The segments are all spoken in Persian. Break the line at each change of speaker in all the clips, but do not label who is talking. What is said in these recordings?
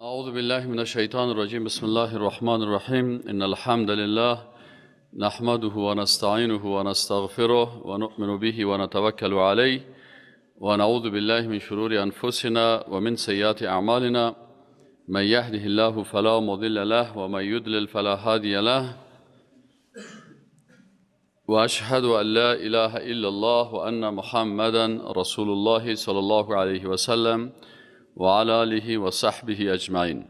اعوذ بالله من الشیطان الرجیم. بسم الله الرحمن الرحیم. ان الحمد لله نحمده ونستعینه ونستغفره ونؤمن به ونتوکل علیه ونعوذ بالله من شرور انفسنا ومن سیئات اعمالنا. من يهده الله فلا مضل له ومن يضلل فلا هادي له. واشهد ان لا اله الا الله وان محمدا رسول الله صلی الله علیه وسلم وعلى آله و صحبه اجمعین.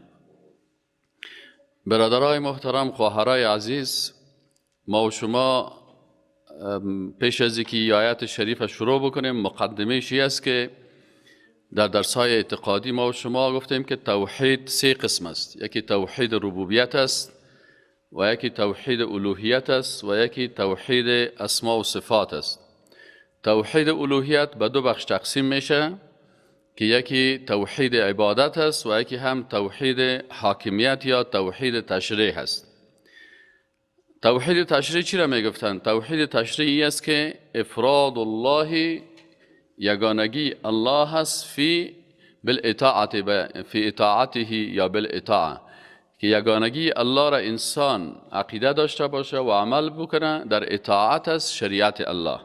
برادرای محترم، خواهرای عزیز، ما و شما پیش از اینکه آیات شریف شروع بکنیم، مقدمه شی است که در درس‌های اعتقادی ما و شما گفتیم که توحید سه قسم است. یکی توحید ربوبیت است و یکی توحید الوهیت است و یکی توحید اسما و صفات است. توحید الوهیت به دو بخش تقسیم میشه که یکی توحید عبادت است و یکی هم توحید حاکمیت یا توحید تشریع است. توحید تشریع چی را میگفتند؟ توحید تشریعی است که افراد الله، یگانگی الله است، فی بالاطاعت، فی اطاعته یا بالاطاعه، که یگانگی الله را انسان عقیده داشته باشه و عمل بکنه در اطاعت از شریعت الله.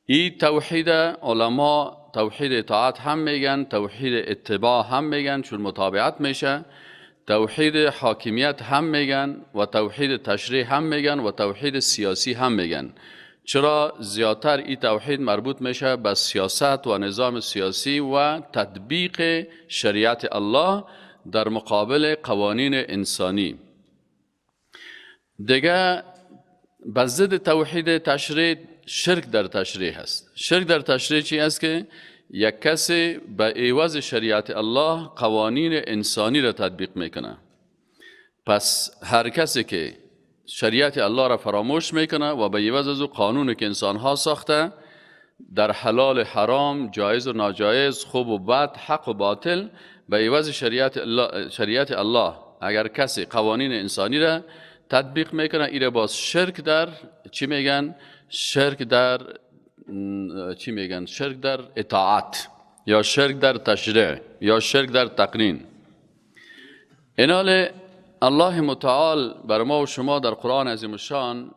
این توحید علما توحید اطاعت هم میگن، توحید اتباع هم میگن چون متابعت میشه، توحید حاکمیت هم میگن و توحید تشریع هم میگن و توحید سیاسی هم میگن. چرا زیادتر این توحید مربوط میشه به سیاست و نظام سیاسی و تطبیق شریعت الله در مقابل قوانین انسانی. دیگه به ضد توحید تشریع شرک در تشریع هست. شرک در تشریع چی است؟ که یک کسی به عوض شریعت الله قوانین انسانی را تطبیق میکنه. پس هر کسی که شریعت الله را فراموش میکنه و به عوض از او قانونی که انسانها ساخته در حلال حرام، جایز و ناجایز، خوب و بد، حق و باطل، به عوض شریعت الله اگر کسی قوانین انسانی را تطبیق میکنه، ایره باز شرک در چی میگن؟ شرک در چی میگن؟ شرک در اطاعت یا شرک در تشریع یا شرک در تقنین. اینال الله متعال بر ما و شما در قرآن عظیم الشان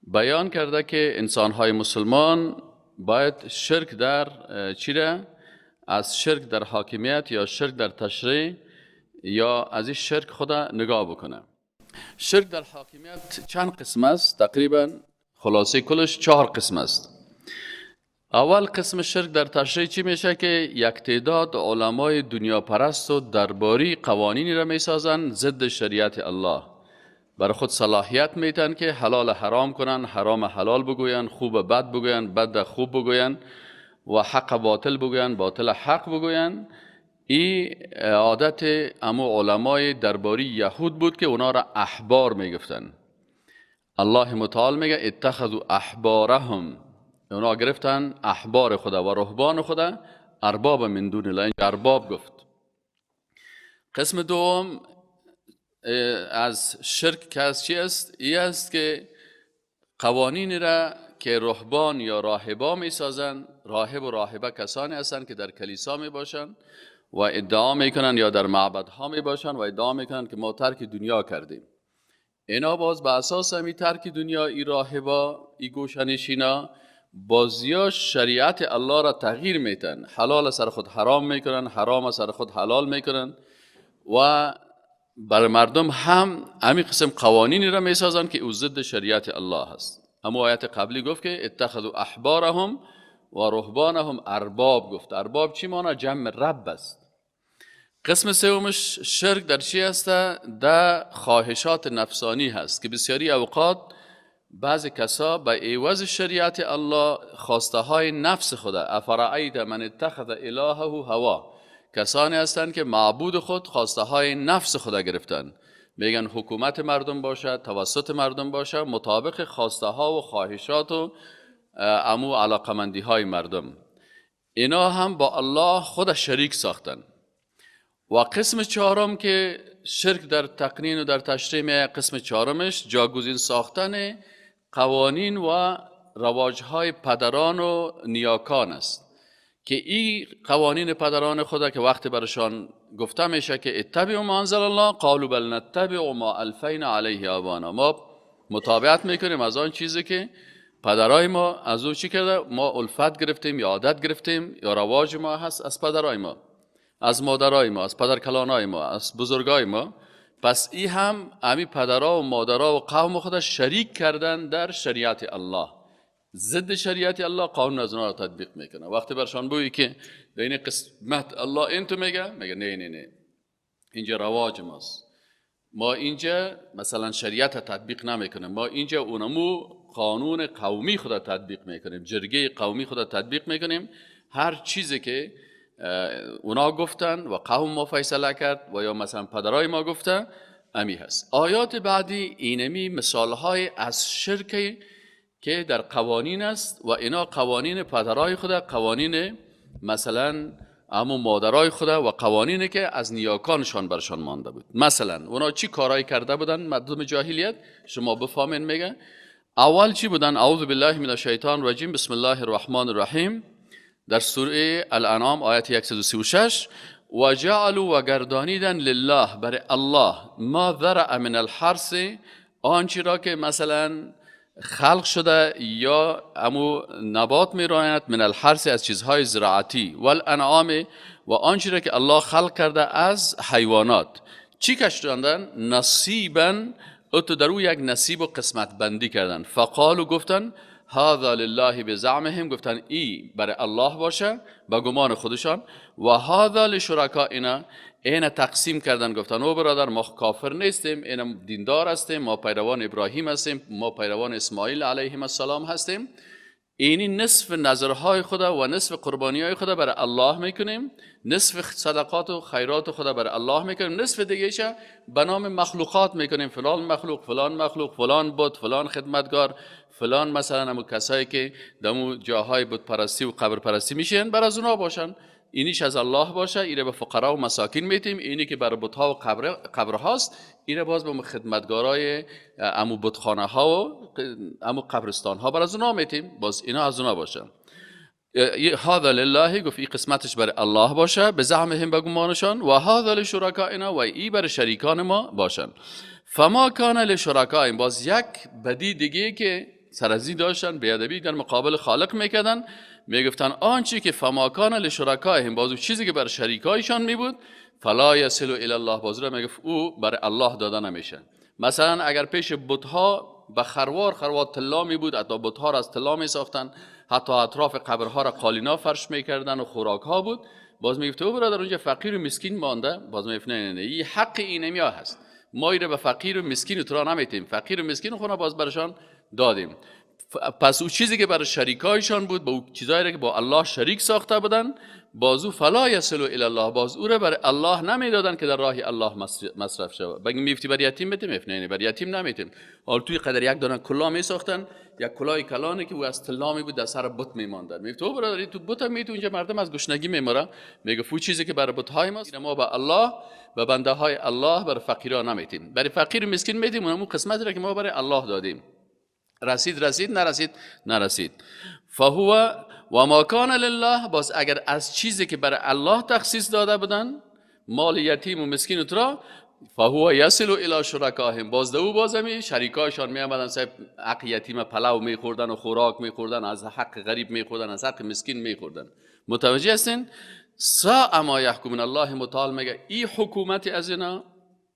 بیان کرده که انسانهای مسلمان باید شرک در چی را؟ از شرک در حاکمیت یا شرک در تشریع یا از این شرک خدا نگاه بکنه. شرک در حاکمیت چند قسم است؟ تقریبا خلاصه کلش 4 قسم است. اول قسم شرک در تشریع چی میشه؟ که یک تعداد علمای دنیا پرست و درباری قوانینی را میسازن ضد شریعت الله، بر خود صلاحیت میتن که حلال حرام کنن، حرام حلال بگوین، خوب بد بگوین، بد خوب بگوین و حق باطل بگوین، باطل حق بگوین. این عادت امو علمای درباری یهود بود که اونا را احبار میگفتن. الله متعال میگه اتخذوا احبارهم، اونا گرفتن احبار خدا و رهبان خدا ارباب من دون الله، ارباب گفت. قسم دوم از شرک که از چی است؟ ای است که قوانین را که رهبان یا راهبا میسازن، راهب و راهبه کسانی هستند که در کلیسا میباشن و ادعا میکنن یا در معبدها میباشن و ادعا میکنن که ما ترک دنیا کردیم. اینا باز به اساس همی ترک دنیا، ای راهبا، ای گوشنشینا بازیا شریعت الله را تغییر میتن، حلال سر خود حرام میکنن، حرام سر خود حلال میکنن و بر مردم هم همی قسم قوانینی را میسازن که او ضد شریعت الله هست. اما آیت قبلی گفت که اتخذوا احبارهم و رهبانهم ارباب گفت. ارباب چی مانا؟ جمع رب است. قسم سومش شرک در چی هست؟ در خواهشات نفسانی هست که بسیاری اوقات بعضی کسا به عوض شریعت الله خواسته های نفس خدا، افرأیت من اتخذ الهه هوا، کسانی هستند که معبود خود خواسته های نفس خدا گرفتن، میگن حکومت مردم باشه، توسط مردم باشه، مطابق خواسته ها و خواهشات و امو علاقمندی های مردم. اینا هم با الله خود شریک ساختن. و قسم چهارم که شرک در تقنین و در تشریع، قسم چهارمش جاگزین ساختن قوانین و رواجهای پدران و نیاکان است که این قوانین پدران خدا که وقتی برشان گفته میشه که اتبعوا ما انزل الله قالوا بل نتبع ما الفینا علیه آبانا، ما متابعت میکنیم از آن چیزی که پدرای ما از او چی کرده، ما الفت گرفتیم یا عادت گرفتیم یا رواج ما هست از پدرای ما، از مادرای ما، از پدرکلانای ما، از بزرگای ما. پس ای هم امی پدرا و مادرا و قوم خود شریک کردن در شریعت الله، ضد شریعت الله قانون از اونها را تطبیق میکنه. وقتی برشان بویی که در این قسمت الله این تو میگه، میگه نه نه نه، اینجا رواج ماست، ما اینجا مثلا شریعت تطبیق نمیکنیم، ما اینجا اونمو قانون قومی خود تطبیق میکنیم، جرگه قومی خود تطبیق میکنیم. هر چیزی که اونا گفتن و قوم ما فیصله کرد و یا مثلا پدرای ما گفته امی هست. آیات بعدی اینمی مثالهای از شرک که در قوانین است و اینا قوانین پدرای خود، قوانین مثلا امو مادرای خود و قوانینی که از نیاکانشان برشان مانده بود. مثلا اونا چی کارایی کرده بودن مردم جاهلیت، شما بفهمین. میگه اول چی بودن؟ اعوذ بالله من الشیطان الرجیم، بسم الله الرحمن الرحیم، در سوره الانعام آیت 136، و جعلوا و گردانیدن لله برای الله ما ذرأ من الحرث، آنچه را که مثلا خلق شده یا امو نبات می راید، من الحرث از چیزهای زراعتی، والانعام و آنچه را که الله خلق کرده از حیوانات. چی کشتاندن؟ نصیبا، اتو در او یک نصیب و قسمت بندی کردن. فقالو گفتن هذا لله بزعمهم، گفتن ای برای الله باشه با گمان خودشان، و هذا لشرکائنا، این تقسیم کردن، گفتن او برادر ما کافر نیستیم، این دیندار هستیم، ما پیروان ابراهیم هستیم، ما پیروان اسماعیل علیهم السلام هستیم، اینی نصف نظرهای خدا و نصف قربانی های خدا برای الله میکنیم، نصف صدقات و خیرات خدا برای الله میکنیم، نصف دیگه به نام مخلوقات میکنیم، فلان مخلوق، فلان مخلوق، فلان بت، فلان خدمتگار، فلان مثلا همون کسایی که دمو جاهای بت پرستی و قبر پرستی میشن بر از اونا باشن، اینیش از الله باشه، اینه به فقرا و مساکین میتیم، اینی که بر بت‌ها و قبر هاست اینه باز به خدمتگارای امو بتخانه ها و امو قبرستان ها بر از اونا میتیم، باز اینا از اونا باشه. هذا لله، گفت این قسمتش بر الله باشه به زعمهم، به گمانشان، و هذا لشرکائنا، و ای بر شریکان ما باشن. فما کان لشرکائهم، باز یک بدی دیگه که سرزی داشتن، بیادبی در مقابل خالق میکردن، میگفتن آنچه که فما کان لشرکائهم، باز چیزی که بر شریکایشان میبود، فلا یصل الی الله، باز را میگفت او بر الله داده نمیشه. مثلا اگر پیش بت‌ها به خروار طلا میبود، حتی بت‌ها را از طلا میساختن، حتی اطراف قبرها را قالینا فرش میکردن و خوراک ها بود، باز میگفت او برادر اونجا فقیر و مسکین مانده، باز میگفت نه نه نه، این حق اینمیا هست، ما ایره به فقیر و مسکین تو را نمیتیم، فقیر و مسکین خونه باز برشان دادیم. پس او چیزی که برای شریکایشان بود، با او چیزایی که با الله شریک ساخته بودن، باز او فلا یصل الی الله، باز او را برای الله نمیدادن که در راه الله مصرف شود. بگیم میفتی بر یتیم بدیم، نه بر یتیم نمیتیم. حال توی قدر یک دانه کلاه میساختن، یک کلاه کلانه که او از طلا می بود در سر بت میماندن. میگفت او برادر تو بت می تو اونجا مردم از گشنگی میمرن. میگه او چیزی که برای بت های ماست ما به الله، به بنده های الله، بر فقیران نمیتیم، برای فقیر مسکین میتیم، اونم قسمتی را که ما برای الله دادیم. رسید رسید، نرسید نرسید. فهو و ما کان لله، باز اگر از چیزی که برای الله تخصیص داده بودن، مال یتیم و مسکین را، فهو یصل الی شرکاهم، باز دو بازمی شریکایشان می آمدن صاحب حق یتیم پلو میخوردن و خوراک میخوردن، از حق غریب میخوردن، از حق مسکین میخوردن. متوجه هستین؟ ساء ما یحکمون. الله متعال میگه ای حکومت از اینا،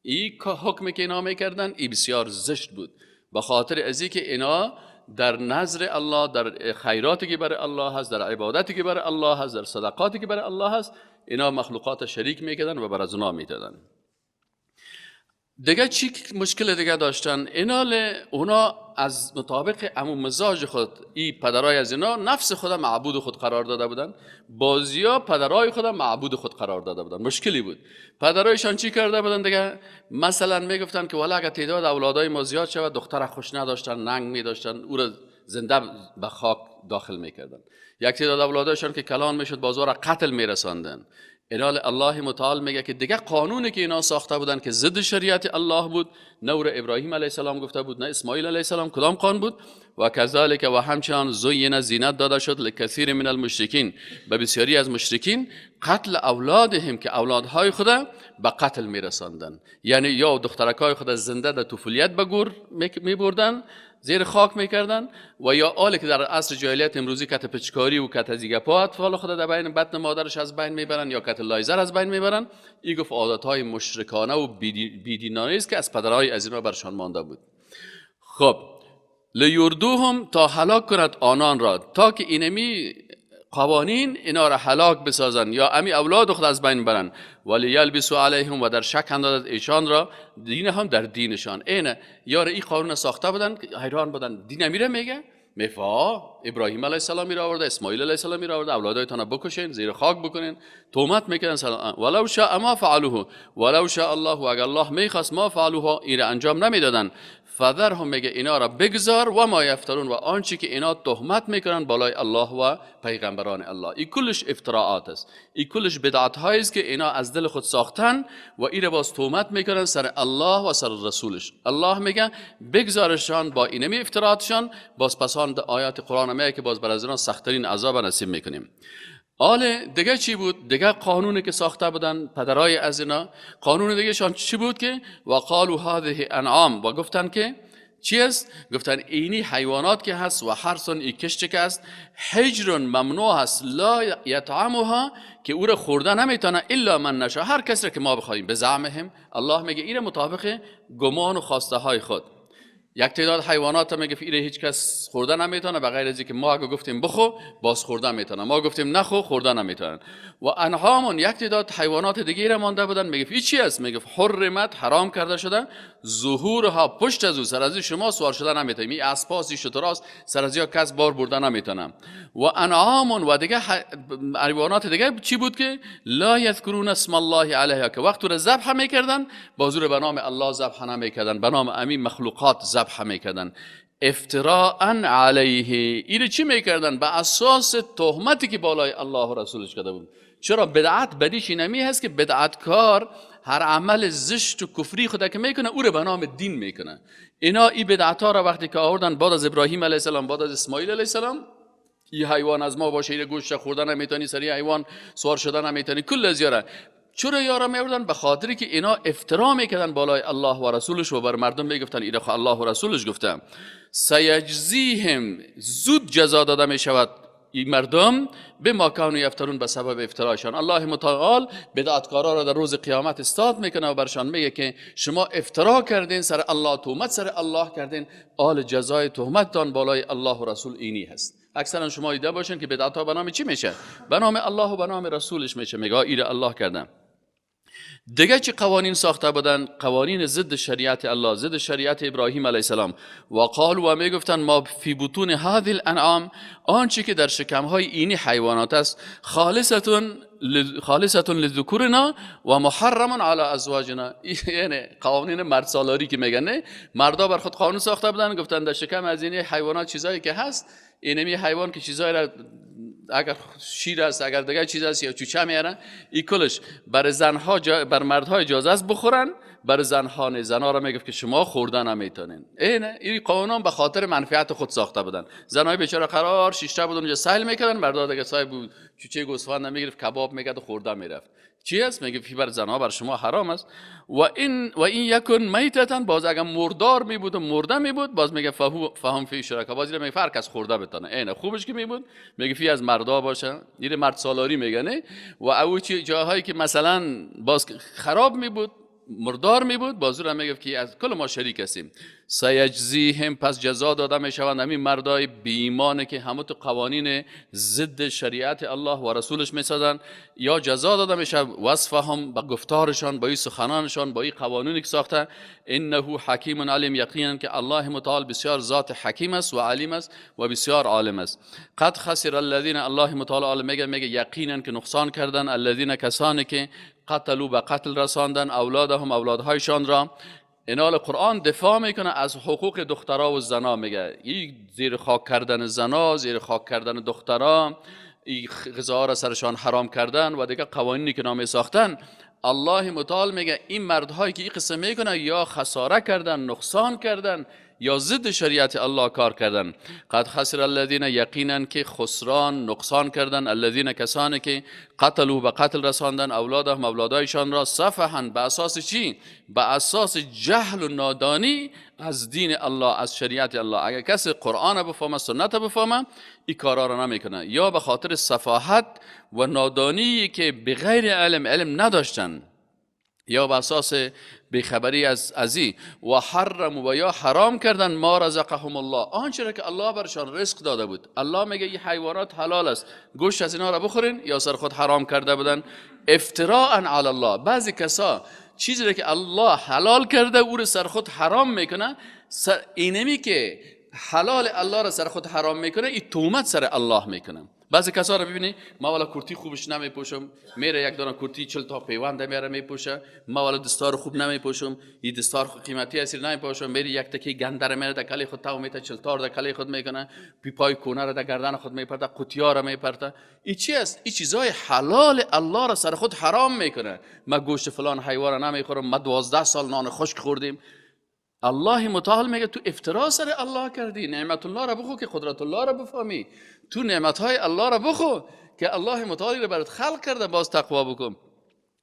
ای حکمی که اینا میکردن، ای بسیار زشت بود، به خاطر ازی که اینا در نظر الله، در خیراتی که برای الله هست، در عبادتی که برای الله هست، در صدقاتی که برای الله هست، اینا مخلوقات شریک میکردن و بر از اونا میدادن. دیگه چی مشکل دیگه داشتن؟ اینا اونا از مطابق امو مزاج خود، ای پدرای از اینا نفس خود معبود خود قرار داده بودن، بازیا پدرای خود معبود خود قرار داده بودن. مشکلی بود. پدرایشان چی کرده بودن دیگه؟ مثلا میگفتن که والا اگه تعداد اولادای ما زیاد شود، دختر خوش نداشتن، ننگ میداشتن، او را زنده به خاک داخل میکردن. یک تعداد اولادایشان که کلان میشد، بازار را قتل میرساندن. اینال الله متعال میگه که دیگه قانونی که اینا ساخته بودن که ضد شریعت الله بود، نه او ابراهیم علیه السلام گفته بود نه اسماعیل علیه السلام، کدام قانون بود؟ و کذالک و همچنان زین زینت داده شد لکثیر من المشرکین، به بسیاری از مشرکین، قتل اولادهم که اولادهای خود به قتل میرساندن، یعنی یا دخترکای خود زنده در طفولیت به گور میبردن، زیر خاک میکردن، و یا آلی که در عصر جاهلیت امروزی کت پچکاری و کت زیگپا اطفال خود در بین بطن مادرش از بین میبرن یا کت لایزر از بین میبرن. این گفت عادتهای مشرکانه و بیدینانه است که از پدرهای از اینا برشان مانده بود. خب لیردوهم تا هلاک کند آنان را، تا که اینمی قوانین اینا را هلاک بسازن یا امی اولاد خود از بین برن. ولی یلبسوا علیهم و در شک اندازد ایشان را دین هم در دینشان. اینه یار این قانون ساخته بودن، حیران بودن، دین امیره میگه میفا ابراهیم علیه السلام میره آورده، اسماعیل علیه السلام میره آورده، اولادایتان بکشین، زیر خاک بکنین، تهمت میکنن. ولو شاء ما فعلوه ولو شاء الله، اگر الله میخواست ما فعلوه این را انجام نمیدادن. فذرهم میگه اینا را بگذار، و ما یفترون و آنچه که اینا تهمت میکنن بالای الله و پیغمبران الله. این کلش افتراعات است، این کلش بدعت هایی است که اینا از دل خود ساختن و این را باز تهمت میکنن سر الله و سر رسولش. الله میگه بگذارشان با اینمی افتراعاتشان، باز پسان آیات قرآن میگه که باز بر از اینا سختترین عذاب نصیب میکنیم. آله دیگه چی بود؟ دیگه قانونی که ساخته بودن پدرای از اینا، قانون دیگه شان چی بود که و قالوا هذه انعام، و گفتن که چی است؟ گفتن اینی حیوانات که هست و حرث ای کشت که هست، حجر ممنوع هست، لا یطعمها که او را خورده نمیتونه الا من نشاء، هر کسی را که ما بخوایم. به زعمهم، الله میگه این مطابق گمان و خواسته های خود. یک تعداد حیوانات میگه ایره هیچ کس خورده نمیتونه به غیر از اینکه ما اگه گفتیم بخو باز خورده میتونه، ما گفتیم نخو خورده نمیتونن. و انعام یک تعداد حیوانات دیگه ایره مانده بودن، میگه این چی است؟ میگه حرمت حرام کرده شده، ظهورها پشت از او سر از شما سوار شده نمیتونه، این اسپاس شتراست سر از کس بار برده نمیتونه. و انعام و دیگه حیوانات دیگه چی بود که لا یذکرون اسم الله علیها، که وقت رو ذبح میکردن باز به نام الله ذبح نمیکردن، به نام امین مخلوقات ذبح میکردن. افتراء علیه، اینو چی میکردن؟ به اساس تهمتی که بالای الله و رسولش کرده بود. چرا بدعت بدیش اینمی هست که بدعتکار هر عمل زشت و کفری خود که میکنه او رو به نام دین میکنه. اینا این بدعت ها را وقتی که آوردن بعد از ابراهیم علیه السلام، بعد از اسماعیل علیه السلام، این حیوان از ما باشه، این گوشت خوردن نمیتونی، سری حیوان سوار شدن نمیتونی، کل از یاره چرا یارا میوردن؟ به خاطری که اینا افترا میکردن بالای الله و رسولش و بر مردم میگفتن اینا الله و رسولش گفتن. سیجزیهم، زود جزا داده میشود این مردم به ما کانوا یفترون، به سبب افترایشان. الله متعال بدعتکارا را در روز قیامت استاد میکنه و برشان میگه که شما افترا کردین سر الله، تهمت سر الله کردین، آل جزای تهمتتان بالای الله و رسول اینی هست. اکثرا شما دیده باشین که بدعت ها به نام چی میشه؟ به نام الله و به نام رسولش میشه. میگه ایره الله کردن. دیگه چه قوانین ساخته بودن؟ قوانین ضد شریعت الله، ضد شریعت ابراهیم علیه السلام. و قالوا و میگفتن ما فی بطون هذه الانعام، آنچه که در شکمهای اینی حیوانات است، خالصتون لذکورنا و محرم علی ازواجنا. یعنی قوانین مرد سالاری که میگن، مردا بر خود قانون ساخته بودن، گفتن در شکم از اینی حیوانات چیزایی که هست، اینمی حیوان که چیزایی را اگر شیر است، اگر دیگه چیز است یا چوچه میارن، این کلش بر زنها بر مردها اجازه است بخورن، بر زنها نه. زنها را میگفت که شما خوردن نمیتونین. اینه این قانون به خاطر منفعت خود ساخته بودن. زنای بیچاره قرار شیشته بودن اونجا سیل میکردن، مردا دیگه صاحب بود چوچه گوسفند میگرفت، کباب میکرد و خورده میرفت. چی است؟ میگه فی بر زنها بر شما حرام است. و این یکن میتتن، باز اگر مردار می بود و مرده می بود، باز میگه فهم فی شرکا، باز میگه فرق از خورده بتانه. اینه خوبش که می بود میگه فی از مردا باشه، این مرد سالاری میگه نه. و او چی جاهایی که مثلا باز خراب می بود، مردار می بود، باز رو میگه که از کل ما شریک هستیم. سیجزیهم، پس جزا داده میشوند همین مردای بی ایمان که همه تو قوانین ضد شریعت الله و رسولش میسازن، یا جزا داده میشه وصفهم، با گفتارشان، با این سخنانشان، با این قوانینی که ساخته. انه حکیم علیم، یقینا که الله متعال بسیار ذات حکیم است و علیم است و بسیار عالم است. قد خسر الذین، الله متعال میگه یقینا که نقصان کردن، الذین کسانی که قتلوا، به قتل رساندن، اولادهم، اولادهایشان را. اینال قرآن دفاع میکنه از حقوق دخترها و زنا، میگه این زیر خاک کردن زنا، زیر خاک کردن دخترها، این غذاها را سرشان حرام کردن و دیگه قوانینی که نامی ساختن، الله متعال میگه این مردهایی که این قصه میکنن یا خساره کردن، نقصان کردن، یا ضد شریعت الله کار کردن. قد خسر الذین، یقینا که خسران نقصان کردن، الذین کسانی که قتلوا به قتل رساندن اولادهم اولادایشان را، سفها به اساس چی؟ به اساس جهل و نادانی از دین الله، از شریعت الله. اگر کسی قرآن بفهمه، سنت بفهمه، این کارا را نمیکنه، یا به خاطر سفاهت و نادانی که بغیر علم، علم نداشتن، یا به اساس بیخبری از ازی، و حرم و یا حرام کردن ما رزقهم الله، آنچه را که الله برشان رزق داده بود. الله میگه این حیوانات حلال است، گوشت از اینا را بخورین، یا سر خود حرام کرده بودن، افتراء علی الله. بعضی کسا چیزی را که الله حلال کرده او را سر خود حرام میکنه. اینمی که حلال الله را سر خود حرام میکنه، این تهمت سر الله میکنه. بعضی کسا رو ببینی، ما والا کرتی خوبش نمیپوشم، میره یک دانه کرتی 40 تا پیوند میاره میپوشه. ما والا دستار خوب نمیپوشم، این دستار قیمتی اصلی نمیپوشم، میره یک تکی گنده رو میره در کلی خود تاو میته، 40 تا در کلی خود میکنه، پیپای کونه رو در گردن خود میپرته، قوطیا رو میپرته. این چی است؟ این چیزای حلال الله رو سر خود حرام میکنه. ما گوشت فلان حیوان رو نمیخورم، ما 12 سال نان خشک خوردیم. الله متعال میگه تو افترا سر الله کردی، نعمت الله را بخو که قدرت الله را بفهمی، تو نعمت های الله را بخو که الله متعال را برات خلق کرده، باز تقوا بکن.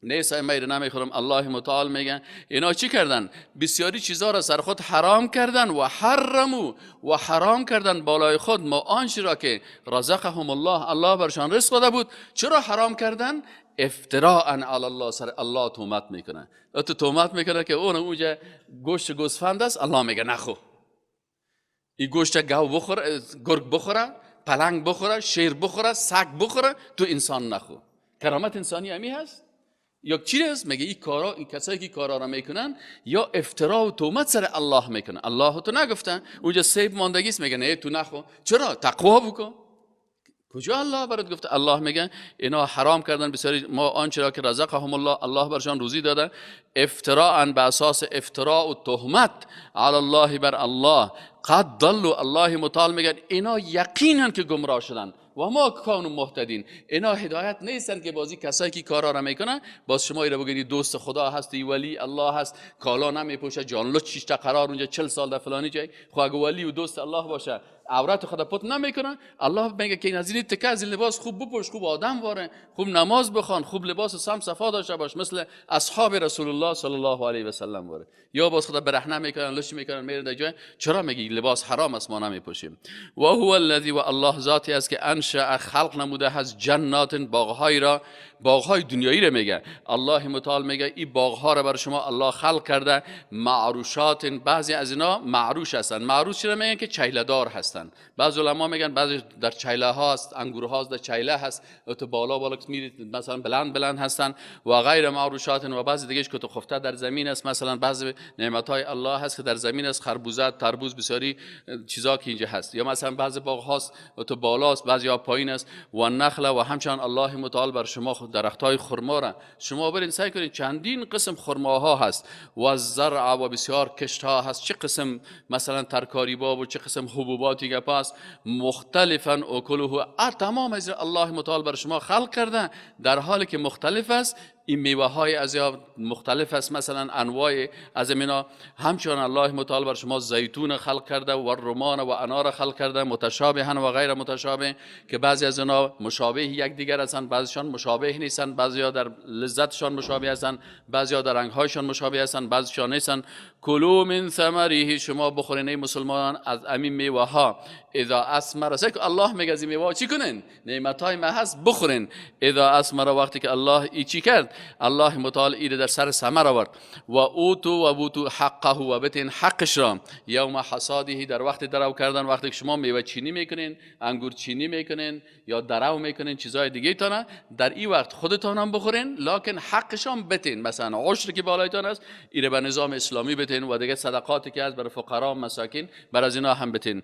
نه سای میره نمیخورم. الله متعال میگه اینا چی کردن؟ بسیاری چیزا را سر خود حرام کردن، و حرمو و حرام کردن بالای خود ما آنچه را که رزقهم الله، الله برشان رزق داده بود. چرا حرام کردن؟ افتراء علی الله، سر الله تهمت میکنه. تو تهمت میکنه که اون اونجا گوشت گوسفند است، الله میگه نخو. این گوشت گاو بخوره، گرگ بخوره، پلنگ بخوره، شیر بخوره، سگ بخوره، تو انسان نخو. کرامت انسانی همی هست؟ یا چی هست؟ میگه این کارا، این کسایی که کارا را میکنن یا افترا و تهمت سر الله میکنن. الله تو نگفتن، اونجا سیب ماندگی است، میگه نه تو نخو. چرا؟ تقوا بکن. کجا الله برات گفته؟ الله میگه اینا حرام کردن بسیاری ما آنچه را که رزقهم الله، الله برشان روزی داده، افتراء به اساس افتراء و تهمت علی الله بر الله. قد ضلوا، الله متعال میگه اینا یقینا که گمراه شدن، و ما کانوا مهتدین، اینا هدایت نیستن که بازی کسایی که کارا را میکنن باز شما ایرا بگید دوست خدا هستی، ولی الله هست، کالا نمیپوشه، جان لچ شش تا قرار اونجا 40 سال در فلانی جای، خو اگه ولی و دوست الله باشه عورت خدا پت نمیکنه. الله میگه که از این تکه از لباس خوب بپوش، خوب آدم واره، خوب نماز بخوان، خوب لباس سم صفا داشته باش، مثل اصحاب رسول الله صلی الله علیه و سلم واره. یا باز خدا برهنه میکنن، لچ میکنن، میرن در جای. چرا میگی لباس حرام است ما نمیپوشیم؟ و هو الذی، و الله ذاتی است که انشأ خلق نموده از جنات، باغهای را، باغهای دنیایی را میگه. الله متعال میگه این باغها را بر شما الله خلق کرده، معروشات، بعضی از اینا معروش هستن. معروش چرا میگن؟ که چیله دار هستن. بعضی علما میگن بعضی در چیله هاست، انگور هاست در چیله هست، تو بالا بالا میرید مثلا بلند بلند هستن. و غیر معروشات، و بعضی دیگهش که تو خفته در زمین است. مثلا بعضی نعمت های الله هست که در زمین است، خربوزه، تربوز، بسیاری چیزا که اینجا هست. یا مثلا بعضی باغ هاست تو بالاست، بعضی ها پایین است. و نخله، و همچنان الله متعال بر شما درختای خرما را، شما برین سعی کنید چندین قسم خرماها هست، و زرع، و بسیار کشت ها هست، چه قسم مثلا ترکاری باب و چه قسم حبوباتی گپ است، مختلفا اکله، تمام از الله متعال بر شما خلق کرده در حالی که مختلف است. این میوه های از مختلف است، مثلا انواع از اینا. همچنان الله متعال بر شما زیتون خلق کرده و رمان و انار خلق کرده، متشابهن و غیر متشابه، که بعضی از اینا مشابه یکدیگر هستند، بعضیشان مشابه نیستند، بعضیا در لذتشان مشابه هستند، بعضیا در رنگهایشان مشابه هستند، بعضیشان نیستند. کلوا من ثمره، شما بخورین ای مسلمانان از امین میوه ها. اذا اثمر، الله میگه از این میوه چی کنین؟ نعمت های ما هست بخورین. اذا اثمر، وقتی که الله ای چی کرد؟ الله متعال ایره در سر ثمر آورد. و اوتو و بوتو حقه، و بتین حقش را، یوم حصاده، در وقت درو کردن، وقتی که شما میوه چینی میکنین، انگور چینی میکنین یا درو میکنین، چیزای دیگه تانه، در این وقت خودتان هم بخورین، لکن حقش هم بتین. مثلا عشر که بالایتان است ایره به نظام اسلامی بتین، و دیگه صدقاتی که از برای فقرا و مساکین بر از اینا هم بتین.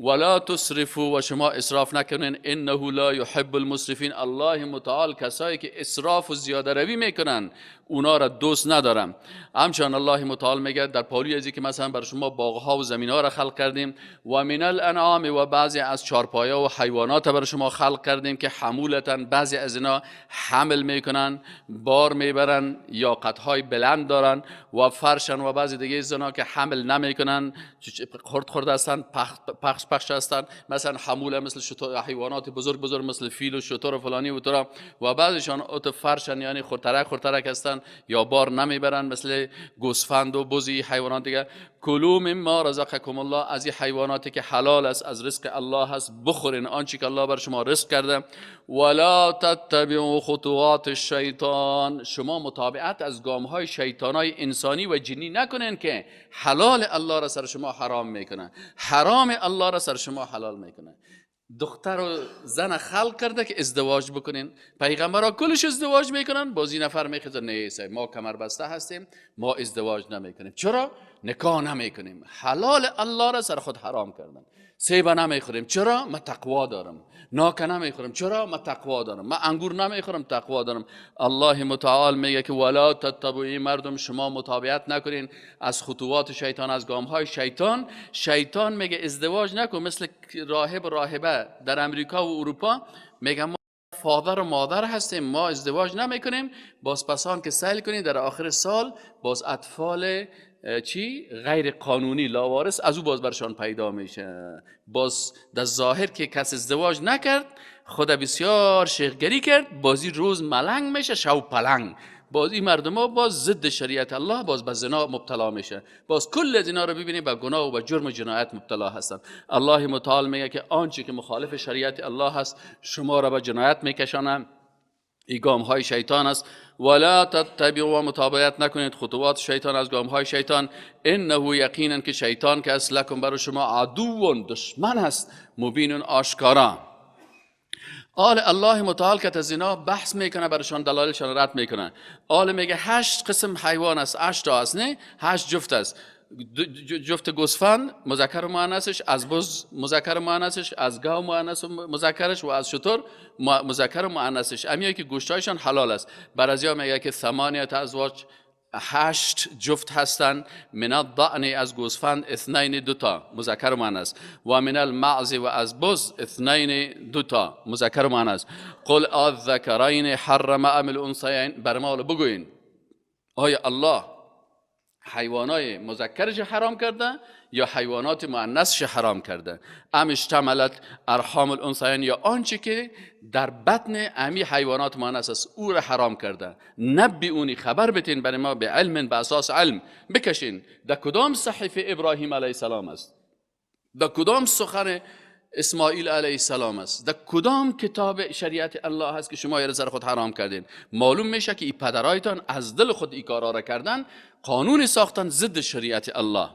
ولا تسرفوا، و شما اسراف نکنین، انه لا یحب المسرفین. الله متعال کسایی که اسراف و زیاده روی میکنن اونا را دوست ندارم. همچنان الله متعال میگه در پالوی ازی که مثلا بر شما باغها و زمینها را خلق کردیم، و من الانعام و بعضی از چارپایه و حیوانات بر شما خلق کردیم که حمولتن، بعضی از اینا حمل میکنن، بار میبرن یا قدهای بلند دارن و فرشن، و بعضی دیگه از اینا که حمل نمیکنن، خرد خرد هستن، پخش پخش هستن، مثلا حموله مثل حیوانات بزرگ بزرگ مثل فیل و شتر و فلانی و ترا، و بعضیشان ات فرشن یعنی خردترک خردترک هستن یا بار نمیبرن مثل گوسفند و بزی حیوانات دیگه. کلوا مما رزقکم الله، از این حیواناتی که حلال است، از رزق الله هست، بخورین آنچه که الله بر شما رزق کرده. ولا تتبعوا خطوات الشیطان، شما متابعت از گامهای شیطانای انسانی و جنی نکنین که حلال الله را سر شما حرام میکنه، حرام الله را سر شما حلال میکنه. دختر و زن خلق کرده که ازدواج بکنین، پیغمبرها کلش ازدواج میکنن، بازی نفر میخواد نه ما کمر بسته هستیم، ما ازدواج نمیکنیم. چرا؟ نکاح نمیکنیم، حلال الله را سر خود حرام کردن. سیب نمیخوریم، چرا؟ ما تقوا دارم. ناک نمیخورم، چرا؟ ما تقوا دارم. ما انگور نمیخورم، تقوا دارم. الله متعال میگه که ولا تتبعوا، مردم شما متابعت نکنین از خطوات شیطان، از گامهای شیطان. شیطان میگه ازدواج نکن، مثل راهب و راهبه در امریکا و اروپا میگه ما فادر و مادر هستیم، ما ازدواج نمیکنیم. باز پسان که سیل کنین در آخر سال باز اطفال چی غیر قانونی لاوارث از او باز برشان پیدا میشه. باز در ظاهر که کس ازدواج نکرد، خود بسیار شیخگری کرد، بازی روز ملنگ میشه، شو پلنگ. باز این مردم ها باز ضد شریعت الله، باز به زنا مبتلا میشه. باز کل از اینا رو ببینیم به گناه و به جرم و جنایت مبتلا هستن. الله متعال میگه که آنچه که مخالف شریعت الله هست شما را به جنایت میکشانه، این گام های شیطان است. ولا تتبعوا و متابعت نکنید خطوات شیطان، از گام های شیطان. انه یقینا که شیطان که است لکم برای شما عدو، دشمن است، مبین آشکارا. آل الله متعال که از اینا بحث میکنه، برشان دلایلشان رد میکنه. آل میگه 8 قسم حیوان است، 8 تا است، نه 8 جفت است. جفت گوسفند مذکر و مؤنثش، از بز مذکر و مؤنثش، از گاو مؤنث و مذکرش، و از شتر مذکر و مؤنثش. امیایی که گوشتایشان حلال است. بعضیا میگه که 8 ازواج، 8 جفت هستند. من الضأن از گوسفند 2 دوتا مذکر و مؤنث، و من المعز و از بز 2 دوتا مذکر و مؤنث. قل الذکرین حرم ام الانثیین، بر ما بگوین آیا الله حیوانای مذکرش حرام کرده یا حیوانات مؤنثش حرام کرده؟ ام اشتملت ارحام الانثیین، یا آنچه که در بطن امی حیوانات مؤنث است او را حرام کرده. نبئونی، خبر بتین برای ما، به علم، به اساس علم بکشین در کدام صحیفه ابراهیم علیه السلام است، در کدام سخن اسماعیل علیه السلام است، در کدام کتاب شریعت الله هست که شما یه سر خود حرام کردین. معلوم میشه که این پدرایتان از دل خود این کارا را کردن، قانون ساختن ضد شریعت الله.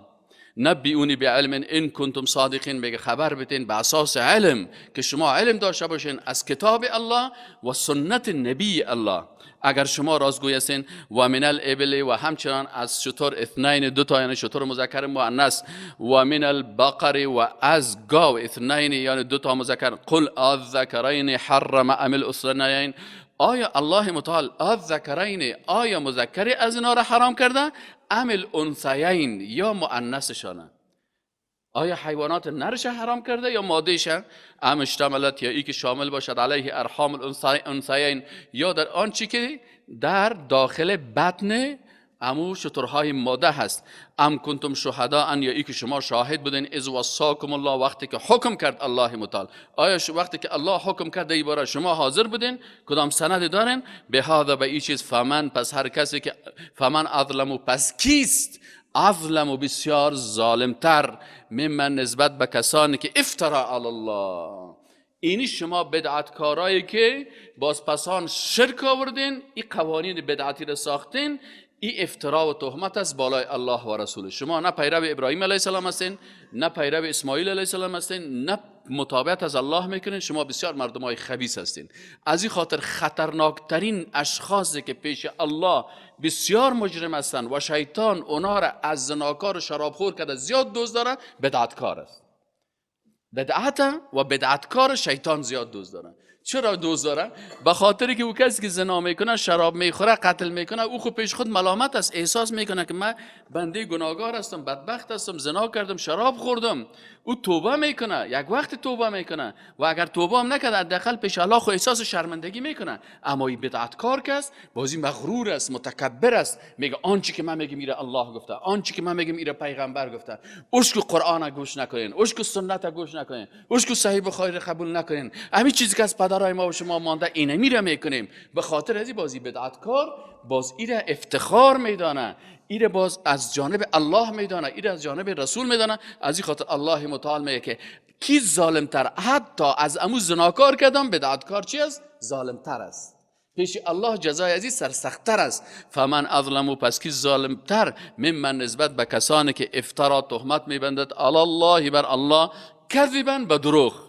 نبئونی بعلم ان کنتم صادقین، میگه خبر بدین به اساس علم که شما علم داشته باشین از کتاب الله و سنت نبی الله، اگر شما راستگوی هستین. و من الابل و همچنان از شتر 2 دوتا، یعنی شتر مذکر مؤنث، و من البقر و از گاو 2 یعنی دوتا مذکر. قل الذکرین حرم ام الانثیین، آیا الله متعال الذکرین، آیا مذکر از اینا را حرام کرده، ام الانثیین یا مؤنثشانه؟ آیا حیوانات نرش حرام کرده یا مادهش؟ ام اشتملت، یا ای که شامل باشد علیه ارحام الانثیین، یا در آنچه که در داخل بطن امو شترهای ماده هست. ام کنتم شهداء، یا ای که شما شاهد بودین، اذ وصاکم الله، وقتی که حکم کرد الله متعال. آیا وقتی که الله حکم کرد ای باره شما حاضر بودین؟ کدام سند دارین؟ به هذا، به این چیز. فمن، پس هر کسی که، فمن اظلم، پس کیست اظلم و بسیار ظالمتر، ممن نسبت به کسانی که افترا علی الله. اینی شما بدعتکارایی که باز پسان شرک آوردین، این قوانین بدعتی را ساختین، این افترا و تهمت است بالای الله و رسول. شما نه پیرو ابراهیم علیه السلام هستین، نه پیرو اسماعیل علیه السلام هستین، نه متابعت از الله میکنین. شما بسیار مردمای خبیث هستین. از این خاطر خطرناکترین اشخاصی که پیش الله بسیار مجرم هستند و شیطان اونا را از زناکار و شرابخور کرده زیاد دوست داره، بدعتکار است. بدعت و بدعتکار شیطان زیاد دوست داره. چرا دوست داره؟ به خاطر که او کسی که زنا میکنه، شراب میخوره، قتل میکنه، او خود پیش خود ملامت است، احساس میکنه که من بنده گناهگار هستم، بدبخت هستم، زنا کردم، شراب خوردم. او توبه میکنه، یک وقت توبه میکنه و اگر توبه هم نکنه حداقل پیش الله خو احساس شرمندگی میکنه. اما این بدعتکار که است بازی مغرور است، متکبر است، میگه آنچه که من میگم ایره الله گفته، آنچه که من میگم ایره پیغمبر گفته. اشک قرآن گوش نکنین، اشک سنت گوش نکنین، اشک صحیح بخاری قبول نکنین، همین چیزی که از پدرای ما و شما مانده اینه میره میکنیم. به خاطر از بازی بدعتکار باز ایره افتخار میدانه، ایره باز از جانب الله میدانه، ایره از جانب رسول میدانه. از این خاطر الله متعال میگه که کی ظالمتر، حتی از امو زناکار کردم بدعتکار چی است؟ ظالمتر است. پیش الله جزای از این سرسخت‌تر است. فمن اظلم، پس کی ظالمتر ممن نسبت به کسانی که افترا تهمت میبندد علی الله بر الله کذبا به دروغ.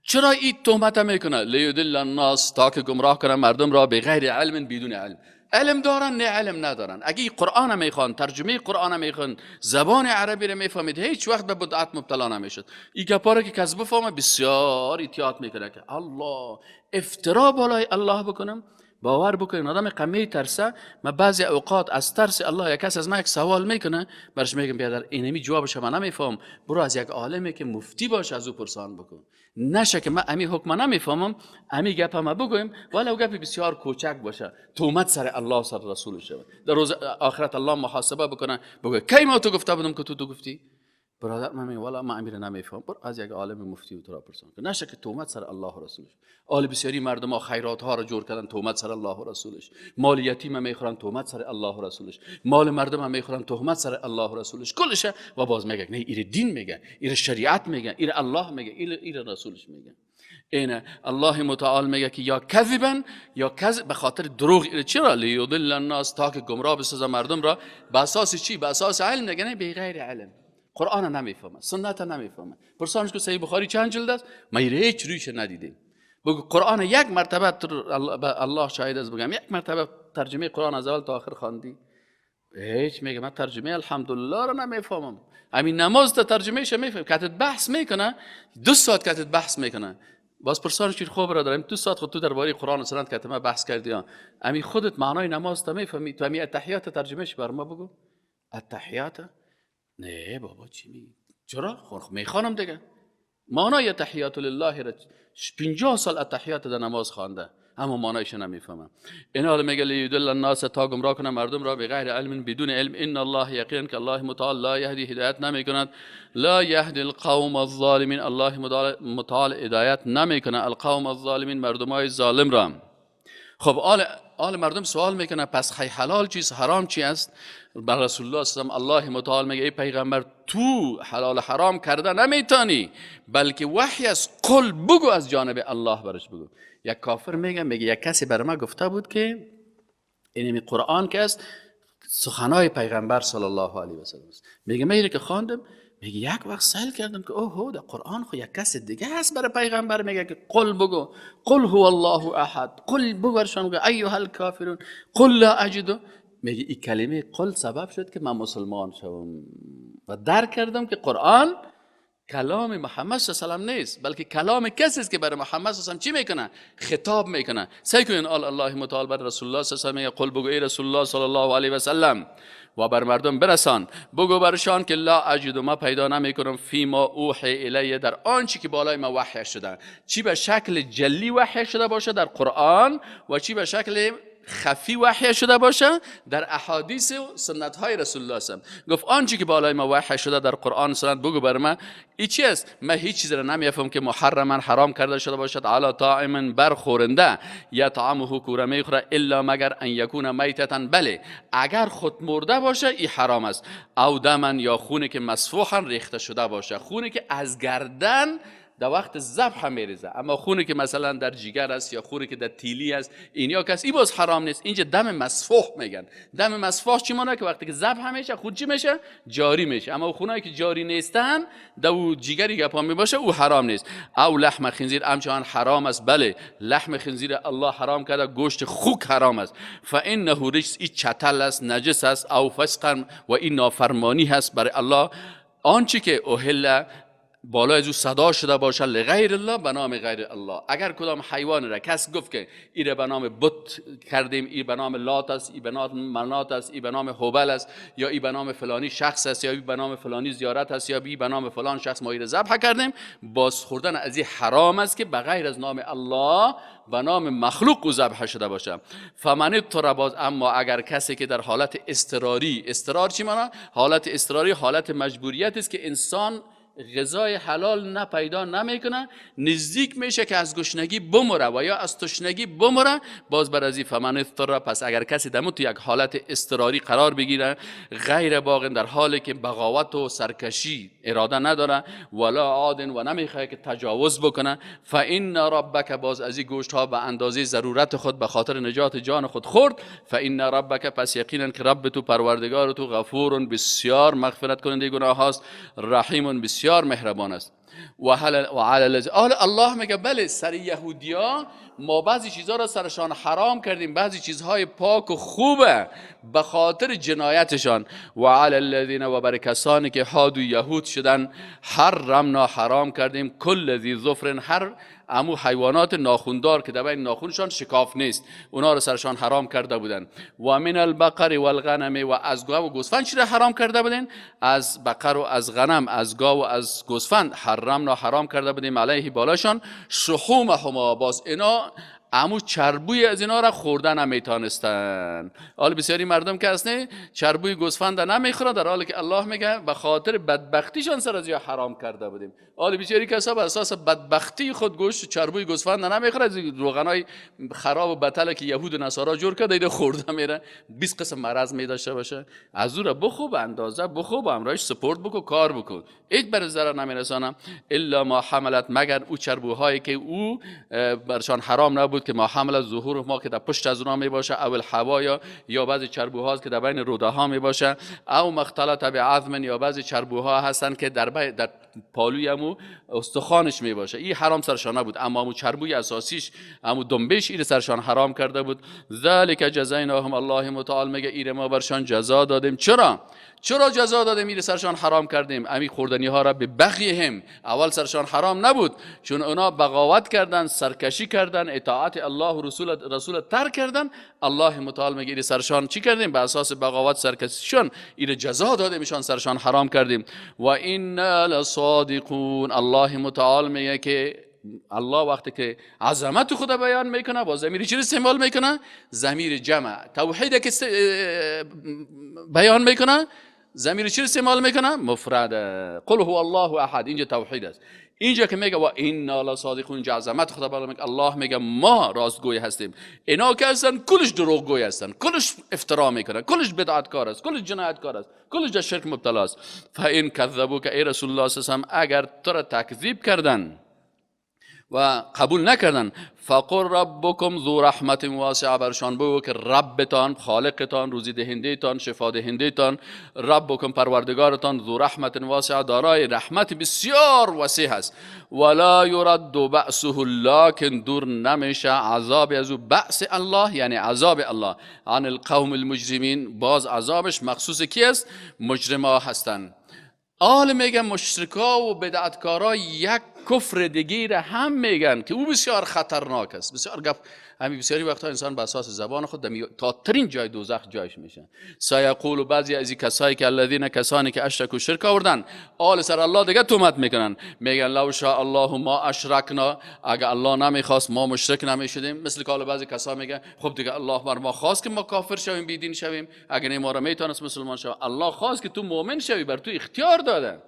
چرا این تهمت میکنه؟ لیدل الناس، تا که گمراه کنه مردم را به غیر علم، بدون علم. علم دارن نه علم ندارن. اگه قرآن میخوان، ترجمه قرآن میخوان، زبان عربی رو میفهمید، هیچ وقت به بدعت مبتلا نمیشد. این گپا که کس بفهمه بسیار احتیاط میکنه که الله افترا بالای الله بکنم. باور بکنین آدم قمی ترسه. من بعضی اوقات از ترس الله یک کس از من یک سوال میکنه، برش میگم بیادر اینمی جوابش من نمیفهم، برو از یک عالمی که مفتی باشه از او پرسان بکن. نشه که من امی حکم نمیفهمم، امی گپ ما بگویم ولو گپ بسیار کوچک باشه، تهمت سر الله سر رسول شود. در روز آخرت الله محاسبه بکنه، بگه کی ما تو گفته بودم که تو گفتی؟ برادر من میگم والا من امیر نمیفهم، برو از یک عالم مفتی تو را پرسان کن. نشه که تهمت سر الله و رسولش. آل بسیاری مردم ها خیرات ها را جور کردن، تهمت سر الله و رسولش. مال یتیم میخورن، تهمت سر الله و رسولش. مال مردم هم میخورن، تهمت سر الله و رسولش. کلش و باز میگه نه ایر دین میگه، ایر شریعت میگه، ایر الله میگه، ایر رسولش میگه. اینه الله متعال میگه که یا کذبن یا کذب به خاطر دروغ. چرا؟ لیضل الناس، تا که گمراه بسازه مردم را. به اساس چی؟ به اساس علم نگه، نه به غیر علم. قرآن نمیفهمه، سنت نمیفهمه. پرسانش که صحیح بخاری چند جلد است؟ ما هیچ رویش ندیدیم. بگو قرآن یک مرتبه الله شاهد است بگم یک مرتبه ترجمه قرآن از اول تا آخر خواندی؟ هیچ. میگه من ترجمه الحمدلله رو نمیفهمم. همین نماز تا ترجمهش میفهم. کتت بحث میکنه، 2 ساعت کتت بحث میکنه. باز پرسانش که خب برادرم 2 ساعت خود تو درباره قرآن و سنت کتت ما بحث کردی، همین خودت معنای نماز تا میفهمی؟ تو همین التحیات ترجمهش بر ما بگو. التحیات؟ نه بابا چی میگی؟ چرا؟ خب میخوانم دیگه. معنای التحیات لله را 50 سال التحیات در نماز خوانده، اما معنایش نمیفهمم. این حال میگه لیدل الناس، تا گمراه کنه مردم را به غیر علم، بدون علم. ان الله یقینا که الله متعال لا یهدی هدایت نمیکند، لا یهدی القوم الظالمین، الله متعال هدایت نمیکنه القوم الظالمین، مردمای ظالم را. خب آل مردم سوال میکنه پس حلال چیست حرام چی است؟ بر رسول الله صلی الله علیه و الله متعال میگه ای پیغمبر تو حلال حرام کرده نمیتونی، بلکه وحی است، قل بگو از جانب الله برش بگو. یک کافر میگه یک کسی بر ما گفته بود که اینمی قرآن که است سخنای پیغمبر صلی الله علیه و سلم است. میگه من که خواندم، میگه یک وقت سأل کردم که اوه در قرآن خو یک کس دیگه هست برای پیغمبر میگه که قل بگو، قل هو الله احد، قل بگو برشان بگو ایها الکافرون، قل لا اجد. میگه این کلمه قل سبب شد که من مسلمان شوم و درک کردم که قرآن کلام محمد صلی الله علیه و سلم نیست، بلکه کلام کسی است که برای محمد صلی الله علیه و سلم چی میکنه؟ خطاب میکنه. سعی کنین الله متعال بر رسول الله صلی الله علیه و سلم میگه قل بگو ای رسول الله صلی الله علیه و سلم و بر مردم برسان، بگو برشان که لا اجد، ما پیدا نمیکنم، فی ما اوحی الیه، در آنچه که بالای ما وحی شده، چی به شکل جلی وحی شده باشه در قرآن و چی به شکل خفی وحی شده باشه در احادیث و سنت های رسول الله صلی الله علیه و سلم. گفت آنچه که بالای ما وحی شده در قرآن سنت بگو بر من ای چی است؟ من هیچ چیز را نمیفهم که محرما حرام کرده شده باشد علی طاعم بر خورنده، یطعمه کوره میخوره، الا مگر ان یکون میتتا، بله اگر خود مرده باشه ای حرام است، او دمن یا خونه که مسفوحا ریخته شده باشه، خونه که از گردن در وقت ذبح میریزه. اما خونه که مثلا در جیگر است یا خونه که در تیلی است این یا کس ای باز حرام نیست. اینجا دم مسفوح میگن. دم مسفوح چی معنی؟ که وقتی که ذبح میشه خون چی میشه؟ جاری میشه. اما خونایی که جاری نیستن در جیگری گپا میباشه او حرام نیست. او لحم خنزیر همچنان حرام است. بله لحم خنزیر الله حرام کرده، گوشت خوک حرام است. فانه رجس، این چتل است، نجس است. او فسقا و این نافرمانی هست برای الله. آنچه که اهل بالای از او صدا شده باشه لغیر الله، به نام غیر الله. اگر کدام حیوان را کس گفت که ایره به نام بت کردیم، ای به نام لات است، ای به نام منات است، ای به نام هبل است، یا ای به نام فلانی شخص است، یا ای به نام فلانی زیارت است، یا ای به نام فلان شخص ما ایره ذبح کردیم، باز خوردن از این حرام است که به غیر از نام الله به نام مخلوق او ذبح شده باشه. فمن اضطر باز، اما اگر کسی که در حالت اضطراری، اضطرار چی معنی؟ حالت اضطراری حالت مجبوریت است که انسان غذای حلال نه پیدا نمیکنه، نزدیک میشه که از گشنگی بمره و یا از تشنگی بمره، باز بر از فمن اضطر، پس اگر کسی دمو تو یک حالت اضطراری قرار بگیره، غیر باغ، در حالی که بغاوت و سرکشی اراده نداره، ولا عاد، و نمیخواد که تجاوز بکنه، فان ربک، باز از این گوشت ها به اندازه ضرورت خود به خاطر نجات جان خود خورد، فان ربک، پس یقینا که رب تو پروردگار تو غفور، بسیار مغفرت کننده گناه هاست، رحیم، بسیار مهربان است. و علی الله میگه بله، سر یهودیا ما بعضی چیزها را سرشان حرام کردیم، بعضی چیزهای پاک و خوبه به خاطر جنایتشان. و علی الذین، و بر کسانی که هادو یهود شدن، حرمنا، حرام کردیم، کل ذی ظفر، هر امو حیوانات ناخوندار که در بین ناخونشان شکاف نیست، اونا رو سرشان حرام کرده بودن. و من البقر والغنم، و از گاو و گوسفند چی را حرام کرده بودن؟ از بقر و از غنم، از گاو و از گوسفند حرمنا، حرام کرده بودیم علیه بالاشان شحومهما، باز اینا امو چربوی از اینا را خوردن نمیتانستن. حال بسیاری مردم که اصلا چربوی گوسفند نمیخورن، در حالی که الله میگه به خاطر بدبختیشان سر از یا حرام کرده بودیم. حال بسیاری کسا بر اساس بدبختی خود گوشت چربوی گوسفند نمیخوره، از روغنای خراب و بتل که یهود و نصارا جور کرده ایده خورده میره، 20 قسم مرض می داشته باشه. از او را بخو به اندازه بخو، با همراهش سپورت بکو، کار بکو، هیچ بر ضرر نمیرسانه. الا ما حملت، مگر او چربوهایی که او برشان حرام نبود، که ما حمل ظهور ما که در پشت از اونا می باشه، او الحوایا، یا بعضی چربوهاست که در بین روده ها می باشه، او مختلط به عظم، یا بعضی چربوها هستن که در پالوی امو استخوانش می باشه. این حرام سرشان نبود، اما امو چربوی اساسیش، امو دنبش، این سرشان حرام کرده بود. ذالک جزیناهم، الله متعال میگه ایر ما برشان جزا دادیم. چرا؟ چرا جزا دادیم؟ ایر سرشان حرام کردیم امی خوردنی ها را به بغیهم. اول سرشان حرام نبود، چون اونا بغاوت کردن، سرکشی کردن، اطاعت الله و رسول ترک کردن. الله متعال میگه ایر سرشان چی کردیم؟ به اساس بغاوت سرکشیشون ایر جزا دادیم، سرشان حرام کردیم. و انا لصادقون، الله متعال میگه که الله وقتی که عظمت خدا بیان میکنه با ضمیر چی استعمال میکنه؟ ضمیر جمع. توحید که بیان میکنه ضمیر چی استعمال میکنه؟ مفرد. قل هو الله احد، اینجا توحید است. اینجا که میگه و انا لصادقون، عظمت خدا بیان میکنه. الله میگه ما راستگوی هستیم. اینا که هستن کلش دروغگوی هستن، کلش افترا میکنه، کلش بدعتکار است، کلش جنایتکار است، کلش در شرک مبتلا است. فان کذبوک، ای رسول الله صلی الله علیه و سلم، اگر تو را تکذیب کردن و قبول نکردن، فقل ربکم ذو رحمت واسعه، برشان بگو که ربتان، خالقتان، روزی دهندهتان، شفا دهندهتان، ربکم پروردگارتان، ذو رحمت واسعه، دارای رحمت بسیار وسیع است. ولا یرد بأسه، لکن دور نمیشه عذاب از او، بأس الله یعنی عذاب الله، عن القوم المجرمین، باز عذابش مخصوص کی است؟ مجرما هستند. آل میگن مشرکا و بدعتکارا یک کفر دیگه هم میگن که او بسیار خطرناک است، بسیار گپ. همین بسیاری وقتا انسان به اساس زبان خود تا ترین جای دوزخ جایش میشه. سیقول، بعضی از این کسایی که الذین، کسانی که اشرکوا، شرک آوردن، آل سر الله دیگه تهمت میکنن، میگن لو شاء الله ما اشرکنا، اگه الله نمیخواست ما مشرک نمیشدیم. مثل که بعضی کسا میگن خب دیگه الله بر ما خواست که ما کافر شویم، بی دین شویم، اگه نه ما را میتونست مسلمان شویم. الله خواست که تو مؤمن شوی، بر تو اختیار داده،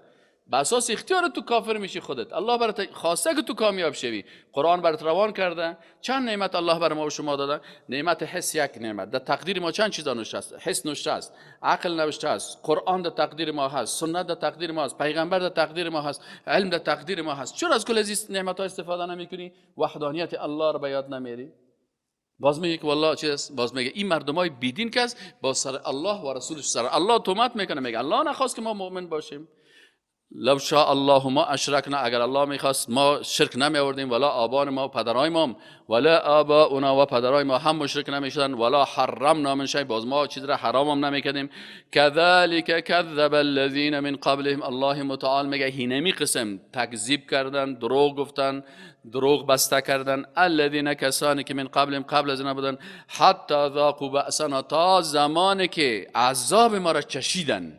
به اساس اختیار تو کافر میشی خودت. الله برات خواسته که تو کامیاب شوی، قرآن برات روان کرده. چند نعمت الله بر ما و شما داده؟ نعمت حس یک نعمت، در تقدیر ما چند چیز نوشته است؟ حس نوشته است، عقل نوشته است، قرآن در تقدیر ما هست، سنت در تقدیر ما هست، پیغمبر در تقدیر ما هست، علم در تقدیر ما هست. چرا از کل از این نعمت ها استفاده نمیکنی؟ وحدانیت الله رو به یاد نمیری؟ باز میگه که والله چیز است، باز میگه این مردمای بیدین که است، با سر الله و رسولش، سر الله تهمت میکنه، میگه الله نخواست که ما مؤمن باشیم. لو شاء الله ما اشرکنا، اگر الله میخواست ما شرک نمی آوردیم، ولا آبان ما و پدرای ما، ولا آباؤنا و پدرای ما هم مشرک نمیشدن، ولا حرمنا من شیء، باز ما چیز را حرام هم نمیکردیم. کذالک کذب الذین من قبلهم، الله متعال میگه هینمی قسم تکذیب کردن، دروغ گفتن، دروغ بسته کردن، الذین کسانی که من قبلهم قبل از اینا بودن، حتی ذاقوا بأسنا، تا زمانی که عذاب ما را چشیدن.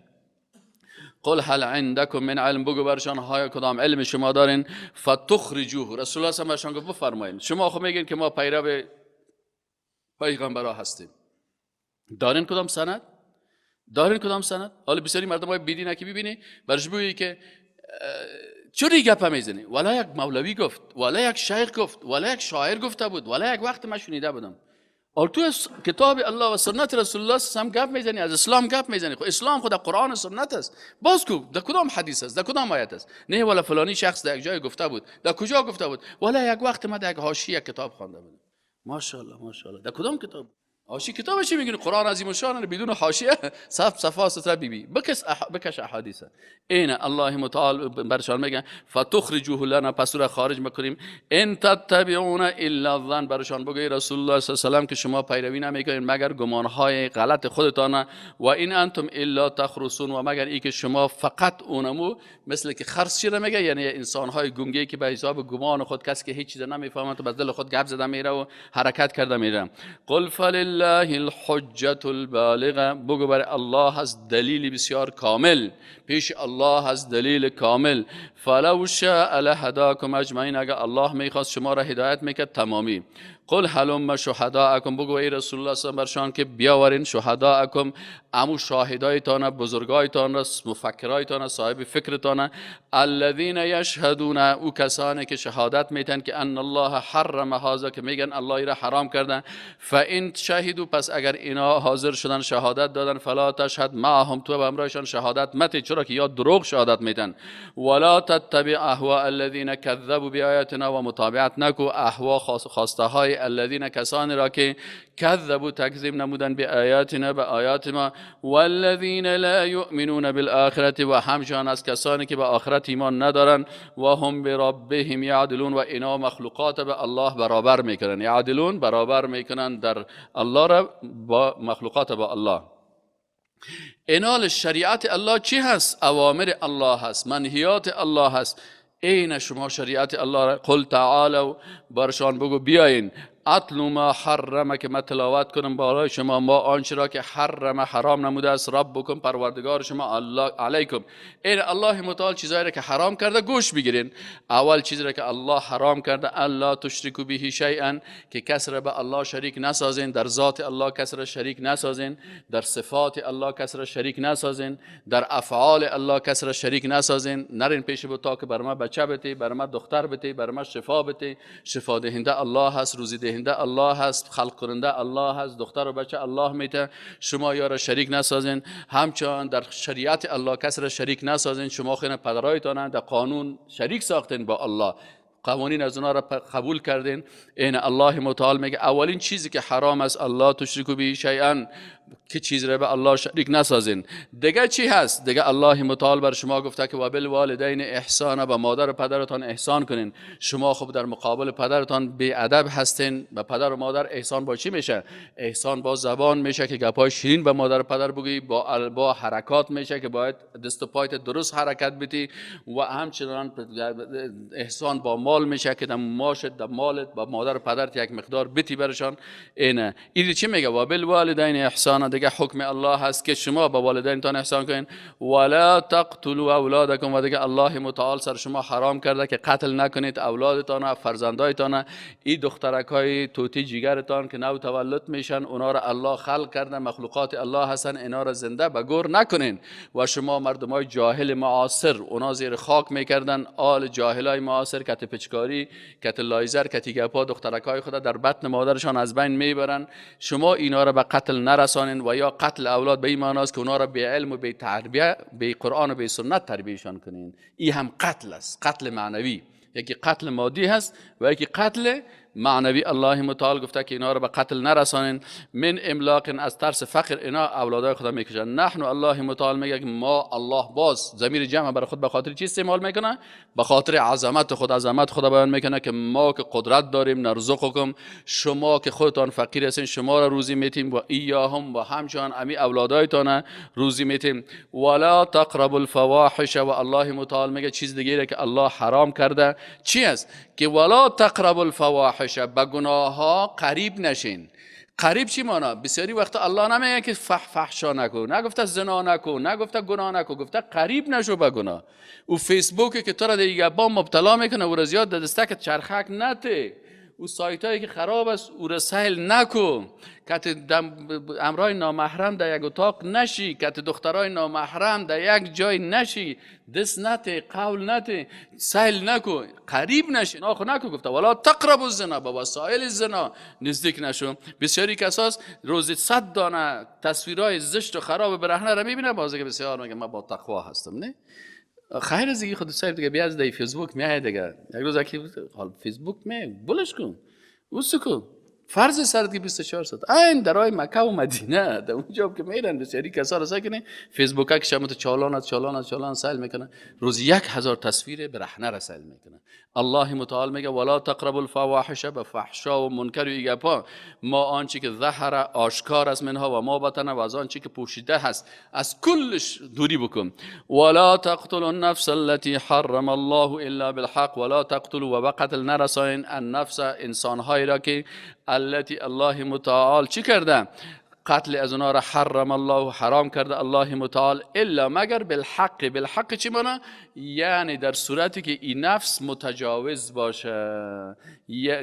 قل هل عندكم من علم، بگو برشان های کدام علم شما دارین، فتخرجوه، رسول الله صلی الله علیه و آله گفت بفرمایین شما خب میگین که ما پیرو پیغمبرا هستیم، دارین کدام سند؟ دارین کدام سند؟ حالا بسیاری مردم های بیدینه که ببینی برش بگویی که چوری گپ میزنی، ولا یک مولوی گفت، ولا یک شیخ گفت، ولا یک شاعر گفته بود، ولا یک وقت من شنیده بودم. آل تو از کتاب الله و سنت رسول الله صلی الله علیه و گپ میزنی، از اسلام گپ میزنی، خب اسلام خود قرآن و سنت است، باز کو در کدام حدیث است، در کدام آیت است؟ نه ولا فلانی شخص در یک جای گفته بود، در کجا گفته بود؟ ولا یک وقت ما در یک حاشیه کتاب خوانده بودم. ماشاءالله ماشاءالله، در کدام کتاب؟ حاشیه کتاب چی میگن؟ قرآن عظیم الشان بدون حاشیه صف صفا ستر بی بی بکش احادیث. این الله متعال برشان میگن فتخرجوه لنا، پس را خارج میکنیم. ان تتبعون الا الظن، برشان بگوی رسول الله صلی الله علیه و سلم که شما پیروی نمیکنین مگر گمانهای غلط خودتان، و این انتم الا تخرصون، و مگر ای که شما فقط اونمو مثل که خرس چی میگه، یعنی انسانهای گنگی که به حساب گمان خود کسی که هیچ چیز نمیفهمند و به دل خود گپ زده میره و حرکت کرده میره. قل فلله الحجة البالغه، بگو بر الله هست دلیل بسیار کامل، پیش الله هست دلیل کامل. فلو شاء لهداکم اجمعین، اگر الله میخواست شما را هدایت میکرد تمامی. قل هلم شهداءکم، بگو ای رسول الله صلی الله علیه و برشان که بیاورین شهداءکم، امو شاهدایتان، بزرگایتان، مفکرایتان، صاحب فکرتان، الذین یشهدون، او کسانی که شهادت میتن که ان الله حرم هذا، که میگن الله را حرام کردن. فان شهدوا، پس اگر اینا حاضر شدن شهادت دادن، فلا تشهد معهم، تو به همراهشان شهادت مته، چرا که یا دروغ شهادت میتن. ولا تتبع اهواء الذین کذبوا بآیاتنا، و متابعت نکو اهوا خواسته های الذین کسانی را که کذبوا تکذیب نمودن به آیاتنا، به آیات ما. والذین لا یؤمنون بالآخرة، و همچنان از کسانی که به آخرت ایمان ندارن. و هم بربهم یعدلون، و اینا مخلوقات به الله برابر میکنن، یعدلون برابر میکنن در الله را با مخلوقات با الله. اینال شریعت الله چی هست؟ اوامر الله هست، منهیات الله هست. این شما شریعت الله را قل تعالوا، برشان بگو بیاین، اتلو ما حرم، که ما تلاوت کنم برای شما ما آنچه را که حرم حرام نموده است ربکم پروردگار شما الله علیکم. این الله متعال چیزایی را که حرام کرده گوش بگیرین. اول چیزی را که الله حرام کرده الا تشرکوا به شیئا، که کس را به الله شریک نسازین، در ذات الله کس را شریک نسازین، در صفات الله کس را شریک نسازین، در افعال الله کس را شریک نسازین. نرین پیش بتا که بر ما بچه بتی، بر ما دختر بتی، بر ما شفا بتی. شفا دهنده الله هست، روزی دهنده الله هست، خلق کننده الله هست، دختر و بچه الله میته، شما یارا شریک نسازین. همچنان در شریعت الله کس را شریک نسازین. شما خیلی پدرایتان در قانون شریک ساختین با الله، قوانین از اونها را قبول کردین. این الله متعال میگه اولین چیزی که حرام است الله تشرکو به شیئا، که چیز را به الله شریک نسازین. دیگه چی هست؟ دیگه الله متعال بر شما گفته که وبالوالدین احسان، به مادر و پدرتان احسان کنین. شما خب در مقابل پدرتان بی ادب هستین. به پدر و مادر احسان با چی میشه؟ احسان با زبان میشه که گپای شیرین به مادر و پدر بگی، با حرکات میشه که باید دست و پایت درست حرکت بدی، و همچنان احسان با مال میشه که در ماشت، در مالت با مادر و پدرت یک مقدار بتی برشان. اینه این چی میگه؟ وبالوالدین احسان. دیگه حکم الله هست که شما با والدینتان احسان کنین. ولا تقتلوا اولادکم، و دیگه الله متعال سر شما حرام کرده که قتل نکنید اولادتان، فرزندایتان. این دخترک های توتی جیگرتان که نو تولد میشن، اونا را الله خلق کرده، مخلوقات الله هستن، اینا را زنده به گور نکنین. و شما مردم های جاهل معاصر، اونا زیر خاک میکردن. آل جاهلای معاصر کت پچکاری، کت لایزر، کت گپا دخترک های خود در بطن مادرشان از بین میبرن. شما اینا را به قتل نرسانین. و یا قتل اولاد به این معنی است که اونا را به علم و به تربیه، به قرآن و به سنت تربیهشان کنین. این هم قتل است، قتل معنوی. یکی قتل مادی هست و یکی قتل معنوی الله متعال گفته که اینا رو به قتل نرسانین. من املاق، از ترس فقر اینا اولادای خدا میکشن. نحن الله متعال میگه که ما الله، باز ضمیر جمع برای خود به خاطر چی استعمال میکنه؟ به خاطر عظمت خود، عظمت خدا بیان میکنه که ما که قدرت داریم، نرزقکم، شما که خودتان فقیر هستین شما را روزی میتیم، و ایاهم و همچنان امی اولادایتان روزی میتیم. ولا تقربوا الفواحش، و الله متعال میگه چیز دیگه که الله حرام کرده چی است؟ که ولا تقربوا الفواحش، به گناه ها قریب نشین. قریب چی مانا؟ بسیاری وقت الله نمیگه که فحشا نکن، نگفته زنا نکن، نگفته گناه نکن، گفته قریب نشو به گناه. او فیسبوک که تو را دیگه با مبتلا میکنه او را زیاد دستک چرخک نته، او سایت هایی که خراب است او را سهل نکن، که امرای نامحرم در یک اتاق نشی، که دخترای نامحرم در یک جای نشی، دست نته، قول نته، سهل نکن، قریب نشی، ناخو نکن. گفته ولا تقربوا الزنا، با وسایل زنا نزدیک نشو. بسیاری کساس روزی 100 دانه تصویرای زشت و خراب برهنه را میبینه، بازی که بسیار میگه من با تقوا هستم. نه خیر از دیگه خود صاحب دیگه بیاز در فیسبوک میای دیگه، یک روز یکی حال فیسبوک می بلش کن، اوسو کن، فرض سرت که 24 ساعت این درای مکه و مدینه در اونجا که میرن بسیاری کسا را سکنه فیسبوک که شما تو چالان از چالان از چالان سیل میکنه، روز 1000 تصویر برهنه را سیل میکنه. الله متعال میگه ولا تقربوا الفواحش، به فحشا و منکر و ایگپا، ما آنچه که ظهر آشکار از منها و ما بطن و از آنچه که پوشیده هست از کلش دوری بکن. ولا تقتلوا النفس التي حرم الله الا بالحق، ولا تقتلوا و به قتل نرساین النفس، انسانهایی را که التي الله متعال چی کرده؟ قتل از اونا را حرم الله، حرام کرده الله متعال، الا مگر بالحق. بالحق چی معنی؟ یعنی در صورتی که این نفس متجاوز باشه،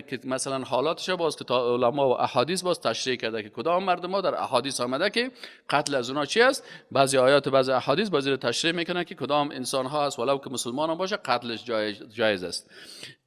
که مثلا حالاتش باز که تا علما و احادیث باز تشریح کرده که کدام مردم ها در احادیث آمده که قتل از اونا چی است، بعضی آیات و بعضی احادیث بازی رو تشریح میکنه که کدام انسان ها است ولو که مسلمان هم باشه قتلش جایز است.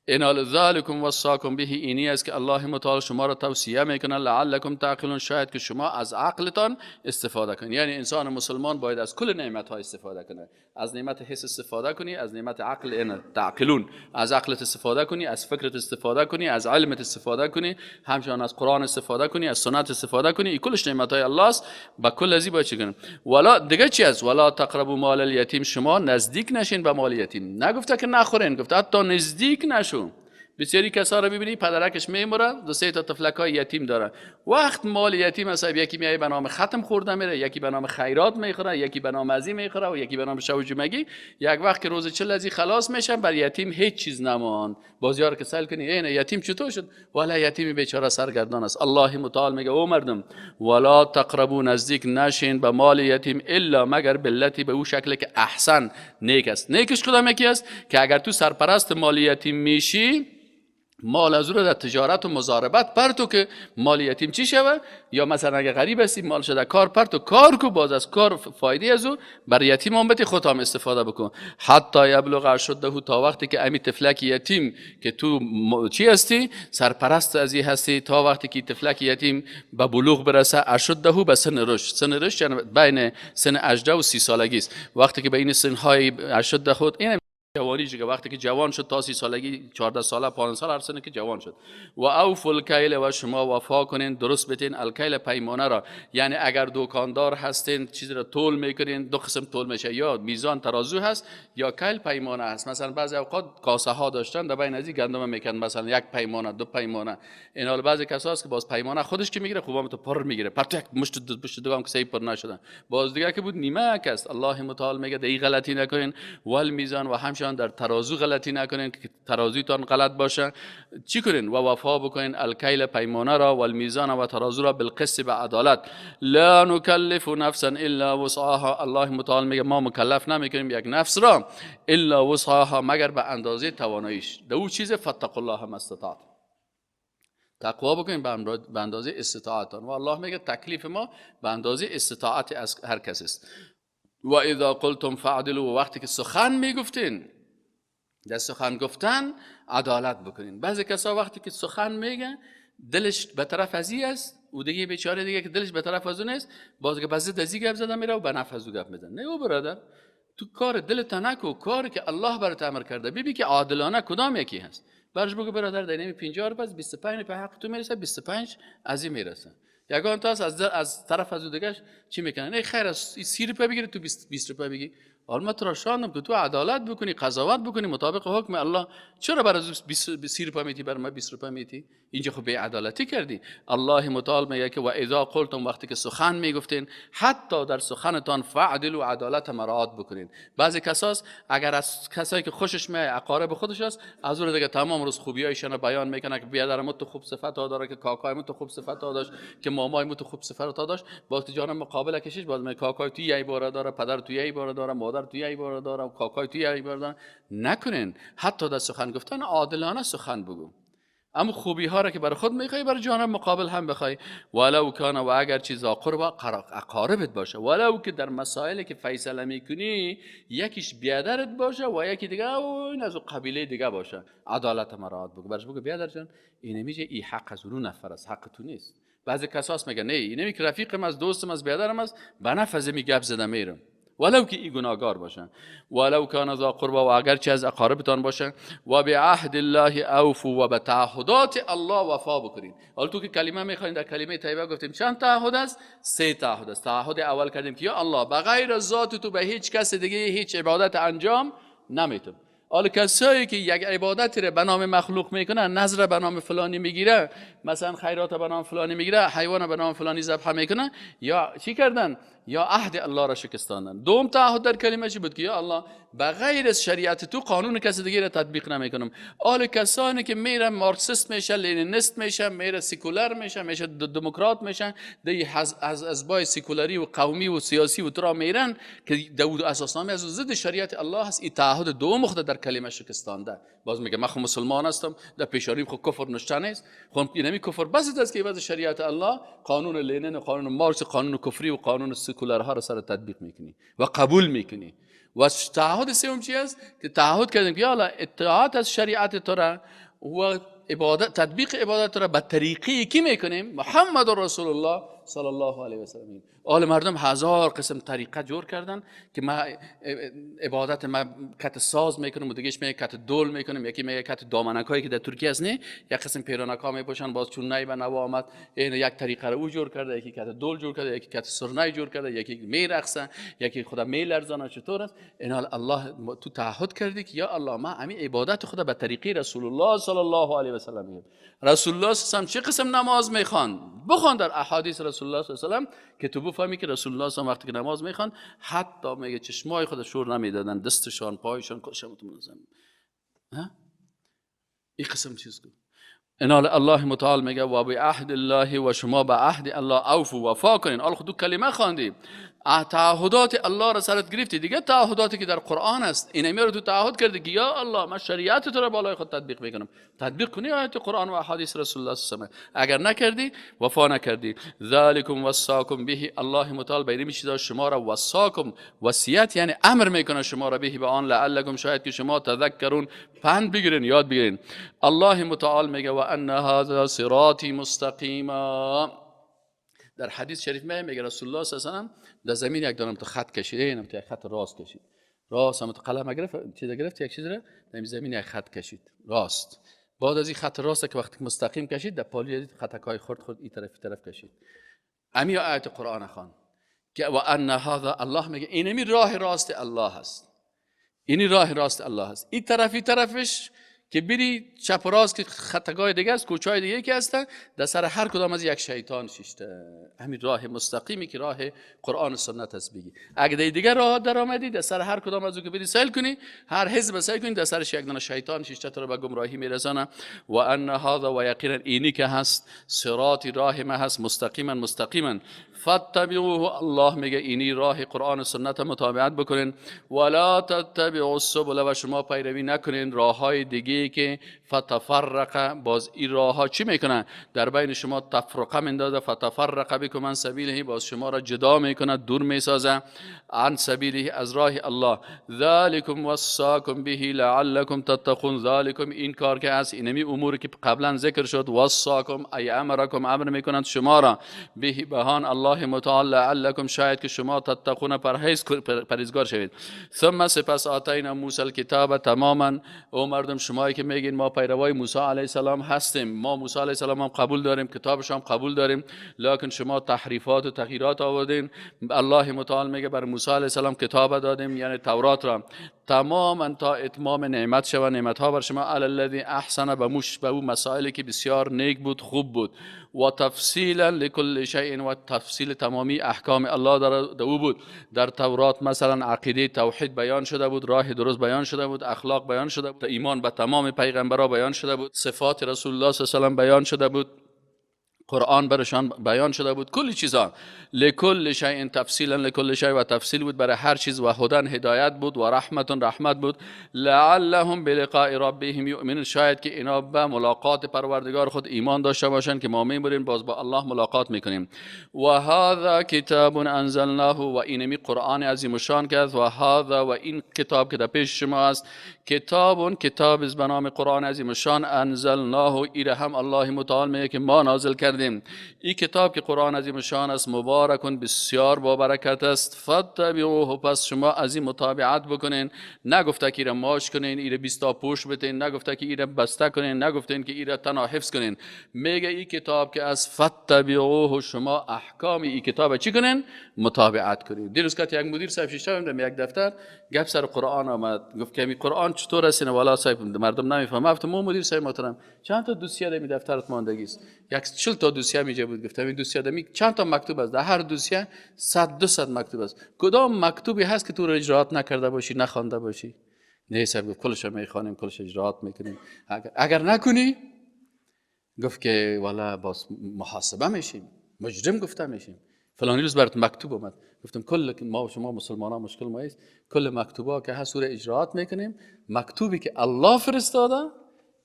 ان ذلکم وصاکم به، اینی است که الله متعال شما را توصیه میکنه، لعلکم تعقلون، شاید که شما از عقلتان استفاده کنید. یعنی انسان مسلمان باید از کل نعمت ها استفاده کنه، از نعمت حس استفاده کنی، از نعمت عقل، ان تعقلون، از عقلت استفاده کنی، از فکرت استفاده کنی، از علمت استفاده کنی، همچنان از قرآن استفاده کنی، از سنت استفاده کنی. این کلش نعمت های الله است. با کل ازی باید چی کنیم؟ ولا دیگه چی است؟ ولا تقربوا مال الیتیم، شما نزدیک نشین به مال یتیم. نگفته که نخورین، گفته حتی نزدیک نشو. بسیاری کسا رو ببینی پدرکش میموره، دو سه تا طفلکای یتیم داره، وقت مال یتیم است، یکی میای به نام ختم خورده میره، یکی به نام خیرات میخوره، یکی به نام ازی میخوره و یکی به نام شو جمعگی. یک وقت که روز 40 ازی خلاص میشن، بر یتیم هیچ چیز نمان. بازیار که سیل کنی این یتیم چطور شد؟ والا یتیم بیچاره سرگردان است. الله متعال میگه او مردم ولا تقربوا، نزدیک نشین به مال یتیم الا مگر بالتی، به او شکل که احسن نیک است. نیکش کدام یکی است؟ که اگر تو سرپرست مال یتیم میشی، مال از او را در تجارت و مضاربت پرتو که مال یتیم چی شوه، یا مثلا اگه غریب هستی مال شده کار پرتو کار کو، باز از کار فایده از او بر یتیم هم بتی، خود هم استفاده بکن. حتی یبلغ اشده، تا وقتی که امی طفلک یتیم که تو چی هستی، سرپرست ازی هستی، تا وقتی که طفلک یتیم به بلوغ برسه، اشده به سن رشد، سن رشد یعنی بین سن 18 و 30 سالگی است. وقتی که بین سنهای اشده خود این جوانی که وقتی که جوان شد تا 30 سالگی، 14 ساله، 15 ساله، هر سنه که جوان شد. و اوفوا الکیل، و شما وفا کنین، درست بتین الکیل پیمانه را. یعنی اگر دکاندار هستین چیز را تول میکنین، دو قسم تول میشه، یا میزان ترازو هست یا کیل پیمانه هست. مثلا بعضی اوقات کاسه ها داشتن در بین ازی گندم میکن، مثلا یک پیمانه، دو پیمانه. این حال بعضی کسا هست که باز پیمانه خودش که میگیره خوبم تو پر میگیره، پر یک مشت دو پشت دوام که صحیح پر نشدن، باز دیگه که بود نیمه است. الله متعال میگه دی غلطی نکنین، ول میزان و همچنان در ترازو غلطی نکنین که ترازویتان غلط باشه. چی کنین؟ و وفا بکنین الکیل پیمانه را، والمیزان و ترازو را، بالقسط به عدالت. لا نکلف نفسا الا وسعها، الله متعال میگه ما مکلف نمیکنیم یک نفس را الا وسعها، مگر به اندازه تواناییش. دو چیز فتقوا الله ما استطعت، تقوا بکنیم به اندازه استطاعتان. و الله میگه تکلیف ما به اندازه استطاعت از هر کس است. و اذا قلتم فاعدلوا، وقتی که سخن میگفتین، در سخن گفتن عدالت بکنین. بعضی کسا وقتی که سخن میگن دلش به طرف ازی است، و دیگه بیچاره دیگه که دلش به طرف از اون است، باز که بعضی دزی گپ زدن میره و به نفع از او گپ میزنه. نه او برادر، تو کار دلت نکو، کاری که الله برات امر کرده ببین که عادلانه کدام یکی هست. برش بگو برادر در نمی 50 روپیه 25 روپیه حق تو میرسه، 25 از این میرسه. یگان تا از طرف از دیگهش چی میکنه؟ نه خیر از 30 روپیه بگیری تو 20 روپیه بگی. حالا ما تو را شاندم که تو عدالت بکنی، قضاوت بکنی مطابق حکم الله. چرا برای 30 روپیه میتی برای ما 20 روپیه میتی؟ اینجا خب بی عدالتی کردی. الله متعال میگه که و اذا قلتم، وقتی که سخن میگفتین حتی در سخنتان فعدل و عدالت مراعات بکنین. بعضی کساس اگر از کسایی که خوشش میاد اقارب خودش است، از اون دیگه تمام روز خوبیایشون بیان میکنه که بیادرم تو خوب صفت ها داره، که کاکای تو خوب صفت ها داشت، که مامای تو خوب صفت ها داشت. باز جانم مقابله کشش باز می کاکای تو یه باره داره، پدر تو یه باره داره، مادر تو یه باره داره، کاکای تو یه باره داره. نکنین، حتی در سخن گفتن عادلانه سخن بگو. اما خوبی ها را که برای خود میخوای برای جانب مقابل هم بخوای. ولو کان، و اگر چیز قرب اقاربت باشه، ولو که در مسائلی که فیصله میکنی یکیش بیادرت باشه و یکی دیگه این از قبیله دیگه باشه، عدالت مراعات بگو. برش بگو بیادر جان این میشه، این حق از اون نفر است، حق تو نیست. بعضی کساس میگن نه اینمی که رفیقم از دوستم از بیادرم است، به نفذ می گپ زده میرم، ولو که ای گناهگار باشن. ولو کان ذا قربا، و اگرچه از اقاربتان باشه. و به عهد الله اوفوا، و به تعهدات الله وفا بکنید. حالا تو که کلمه میخواین در کلمه طیبه گفتیم چند تعهد است؟ 3 تعهد است. تعهد اول کردیم که یا الله بغیر ذات تو به هیچ کس دیگه هیچ عبادت انجام نمیتم. حالا کسایی که یک عبادت را به نام مخلوق میکنن، نذر به نام فلانی میگیره، مثلا خیرات به نام فلانی میگیره، حیوان به نام فلانی ذبح میکنه، یا چی کردن؟ یا عهد الله را شکستاندن. دوم تعهد در کلمه چی بود؟ که یا الله به غیر از شریعت تو قانون کسی دیگه را تطبیق نمیکنم. حالا کسانی که میره مارکسیست میشه، لنینیست میشه، میره سکولار میشه، میشه دموکرات میشن، دی از بای سکولاری و قومی و سیاسی و ترا میرن که داود اساسنامه از ضد شریعت الله هست. این تعهد دوم خود در کلمه شکستانده. باز میگه من خو مسلمان هستم، در پیشانیم خو کفر نشته نیست، خو اینمی کفر بس است که بعد شریعت الله قانون لنین و قانون مارکس، قانون کفری و قانون سکولارها را سر تطبیق میکنی و قبول میکنی. و تعهد سوم چی است؟ که تعهد کردیم که الله اطاعت از شریعت تو را و عبادت، تطبیق عبادت را به طریقی کی میکنیم؟ محمد رسول الله صلی الله علیه و سلم. آل مردم هزار قسم طریقه جور کردن که ما عبادت ما کت ساز میکنیم و دیگهش میگه کت دول میکنیم، یکی میگه کت دامنکایی که در ترکیه است نه، یک قسم پیرانک ها میپوشن، باز چون نی به نوا آمد این یک طریقه رو او جور کرده، یکی کت دول جور کرده، یکی کت سرنای جور کرده، یکی میرقصه، یکی خدا میلرزانه. چطور است؟ این حال الله تو تعهد کردی که یا الله ما همین عبادت خدا به طریقه رسول الله صلی الله علیه و سلم میگیم. رسول الله صلی الله علیه و سلم چه قسم نماز میخوان؟ بخوان در احادیث رسول الله صلی الله علیه و سلم که تو بفهمی که رسول الله صلی الله علیه و وقتی که نماز میخوان حتی میگه چشمای خود شور نمیدادن، دستشان پایشان کلشان منظم. ها این قسم چیز کو. انال الله متعال میگه و به عهد الله، و شما به عهد الله اوفوا، وفا کنین. حالا خود کلمه خواندی، تعهدات الله را سرت گرفتی، دیگه تعهداتی که در قرآن است اینمی رو تو تعهد کردی که یا الله من شریعت تو را بالای خود تطبیق میکنم. تطبیق کنی آیات قرآن و احادیث رسول الله صلی الله علیه و سلم. اگر نکردی وفا نکردی. ذالکم وصاکم به، الله متعال به این چیزا شما را وصاکم، وصیت یعنی امر میکنه شما را، به آن لعلکم، شاید که شما تذکرون، پند بگیرین، یاد بگیرین. الله متعال میگه و ان هذا صراطی مستقیما. در حدیث شریف میگه رسول الله صلی الله علیه و سلم در زمین یک دانم تو خط کشیده، اینم تو یک خط راست کشید، راست هم تو قلم گرفت، چیز گرفت، یک چیز را در زمین یک خط کشید راست. بعد از این خط راست که وقتی مستقیم کشید در پالی خطکای خرد خود این طرف این طرف کشید. امی آیت قرآن خوان که و ان هذا، الله میگه اینمی راه راست الله هست، اینی راه راست الله هست. این طرف این طرفش که بری چپ و راست که خطگاه دیگه است، کوچهای دیگه که هستن، در سر هر کدام از یک شیطان شیشته. همین راه مستقیمی که راه قرآن و سنت است بگی. اگه دیگه راه در آمدی در سر هر کدام از او که بری سیل کنی، هر حزب سیل کنی، در سرش یک دانه شیطان شیشته تو رو به گمراهی میرسانه. و ان هذا، و یقینا اینی که هست صراطی، راه ما هست، مستقیما مستقیما فاتبعوه، الله میگه اینی راه قرآن و سنت متابعت بکنین. ولا تتبعوا السبل، و شما پیروی نکنین راههای دیگه که فتفرق، باز این راهها چی میکنن؟ در بین شما تفرقه میندازه. فتفرق بكم عن سبیله، باز شما را جدا میکنه، دور میسازه، عن سبیله، از راه الله. ذالکم وصاکم به لعلکم تتقون. ذالکم این کار که هست، اینمی اموری که قبلا ذکر شد. وصاکم ای امرکم، امر میکنند شما را، به بهان الله متعال، لعلکم شاید که شما تتقون، پرهیزگار شوید. ثم سپس آتینا موسی الکتاب تماما. او مردم شما شمایی که میگین ما پیروای موسی علیه السلام هستیم، ما موسی علیه السلام هم قبول داریم، کتابش هم قبول داریم، لکن شما تحریفات و تغییرات آوردین. الله متعال میگه بر موسی علیه السلام کتاب دادیم، یعنی تورات را، تماما تا اتمام نعمت شوه، نعمت ها بر شما، علی الذی احسن، به موش به او مسائلی که بسیار نیک بود، خوب بود، و تفصیلا لكل شیء، و تفصیل تمامی احکام الله در او بود. در تورات مثلا عقیده توحید بیان شده بود، راه درست بیان شده بود، اخلاق بیان شده بود، ایمان به تمام پیغمبرا بیان شده بود، صفات رسول الله صلی الله علیه و سلم بیان شده بود، قرآن برشان بیان شده بود، کلی چیزا. لکل شیء تفصیلا لکل شیء، و تفصیل بود برای هر چیز، و هدن هدایت بود، و رحمت رحمت بود. لعلهم بلقاء ربهم یؤمنون، شاید که اینا به ملاقات پروردگار خود ایمان داشته باشند که ما میبریم باز با الله ملاقات میکنیم. و هذا کتاب انزلناه، و اینمی قرآن عظیم الشان که است، و هذا، و این کتاب که در پیش شما است، کتاب کتاب است به نام قرآن عظیم الشان، انزلناه، ایره هم الله متعال میگه که ما نازل کردیم. این کتاب که قرآن عظیم الشان است، مبارکون، بسیار با برکت است. فتبعوه، پس شما از این متابعت بکنین. نگفته که ایره ماش کنین، ایره 20 تا پوش بتین، نگفته که ایره بسته کنین، نگفتین که ایره تنها حفظ کنین. میگه این کتاب که از فتبعوه، شما احکام این کتاب چی کنین؟ متابعت کنین. دیروز که یک مدیر صاحب شیشته بودم یک دفتر، گپ سر قرآن آمد، گفت که این قرآن چطور است؟ والا صاحب مردم نمیفهمم. گفتم مدیر صاحب محترم چند تا دوسیه در دفترت ماندگی است؟ یک 40 تا دوسیه میجه بود. گفتم این دوسیه دمی چند تا مکتوب است؟ در هر دوسیه 100 200 مکتوب است. کدام مکتوبی هست که تو رو اجراات نکرده باشی، نخوانده باشی؟ نه صاحب، گفت کلش میخوانیم، کلش اجراات میکنیم. اگر نکنی، گفت که والا باز محاسبه میشیم، مجرم گفته میشیم. فلانی روز برات مکتوب اومد. گفتم کل ما و شما مسلمان ها مشکل ما است، کل مکتوبا که هست رو اجراات میکنیم، مکتوبی که الله فرستاده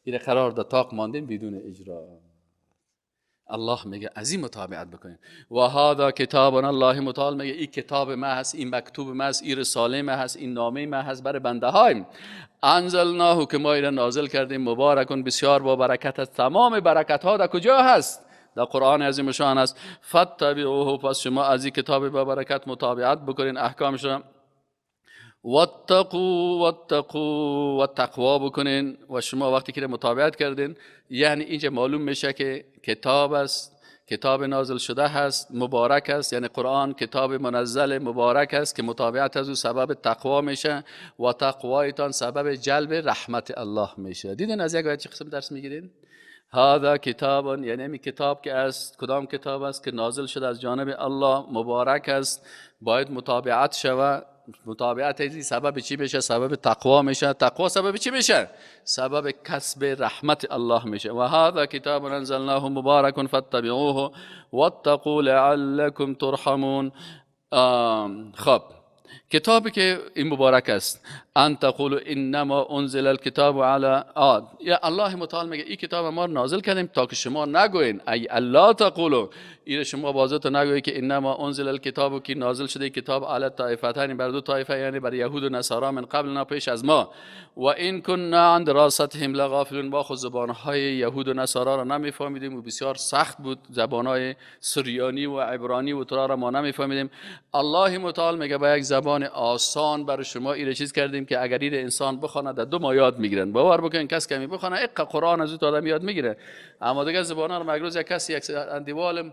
این قرار در طاق ماندیم بدون اجرا. الله میگه از این متابعت بکنین. و هذا کتاب الله متعال میگه این کتاب ما هست، این مکتوب ما هست، این رساله ما هست، این نامه ما هست برای بنده هایم. انزلناه، که ما ایره نازل کردیم، مبارکون، بسیار با برکت است. تمام برکت ها در کجا هست؟ در قرآن عظیم شان است. فتبعوه، پس شما از این کتاب با برکت متابعت بکنین، احکامش را. واتقوا واتقوا و تقوا بکنین. و شما وقتی که متابعت کردین، یعنی اینجا معلوم میشه که کتاب است، کتاب نازل شده هست، مبارک است، یعنی قرآن کتاب منزل مبارک است که متابعت از او سبب تقوا میشه و تقوایتان سبب جلب رحمت الله میشه. دیدین از یک آیه چه قسم درس میگیرین؟ هذا کتاب، یعنی می کتاب که است، کدام کتاب است که نازل شده از جانب الله، مبارک است، باید متابعت شود. متابعت ازی سبب چی میشه؟ سبب تقوا میشه. تقوا سبب چی میشه؟ سبب کسب رحمت الله میشه. و هذا کتاب انزلناه مبارک فاتبعوه واتقوا لعلکم ترحمون. خب کتابی که این مبارک است، ان تقولوا انما انزل الكتاب على یا الله متعال میگه این کتاب ما نازل کردیم تا که شما نگوین، ای الله تقولوا، این شما بازت نگویی که انما انزل الكتاب، که نازل شده کتاب علی طائفتین، بر دو طایفه، یعنی بر یهود و نصارا، من قبلنا، پیش از ما. و این كنا عن دراستهم لغافلون، با خود زبانهای یهود و نصارا را نمیفهمیدیم و بسیار سخت بود، زبانهای سریانی و عبرانی و ترا را ما نمیفهمیدیم. الله متعال میگه با یک زبان آسان برای شما این چیز کردیم که اگر این انسان بخونه در 2 ماه یاد میگیرن. باور بکنین کس کمی بخونه اق قرآن از او آدم یاد میگیره. اما دیگه زبان‌ها رو مگروز یک کسی یک اندیوالم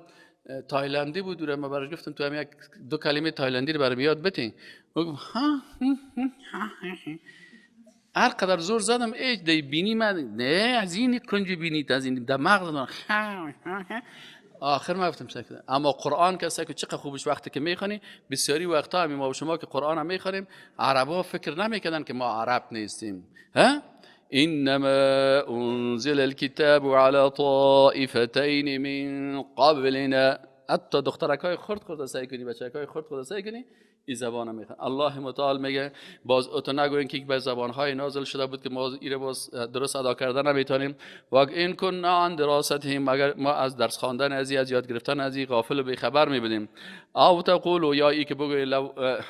تایلندی بود، دور ما براش گفتم تو هم یک دو کلمه تایلندی رو برام یاد بدین. ها هر قدر زور زدم ای دی بینی من نه از این کنج بینی از این در مغز آخر ما گفتم سکته. اما قرآن کسی که چقدر خوبش وقتی که میخوانی، بسیاری وقتا هم ما و شما که قرآن هم میخوانیم، عربا فکر نمیکردن که ما عرب نیستیم. ها انما انزل الكتاب على طائفتين من قبلنا. حتی دخترک های خرد خرد سعی کنی، بچه‌های خرد خرد سعی کنی این زبان میخوان. الله متعال میگه باز اتو نگوین که به زبانهای نازل شده بود که ما ایره باز درست ادا کردن نمیتونیم. و این کنا عن دراستهم، اگر ما از درس خواندن از از یاد گرفتن از غافل و بیخبر میبودیم. او تقولوا، یا ای که بگوین لو،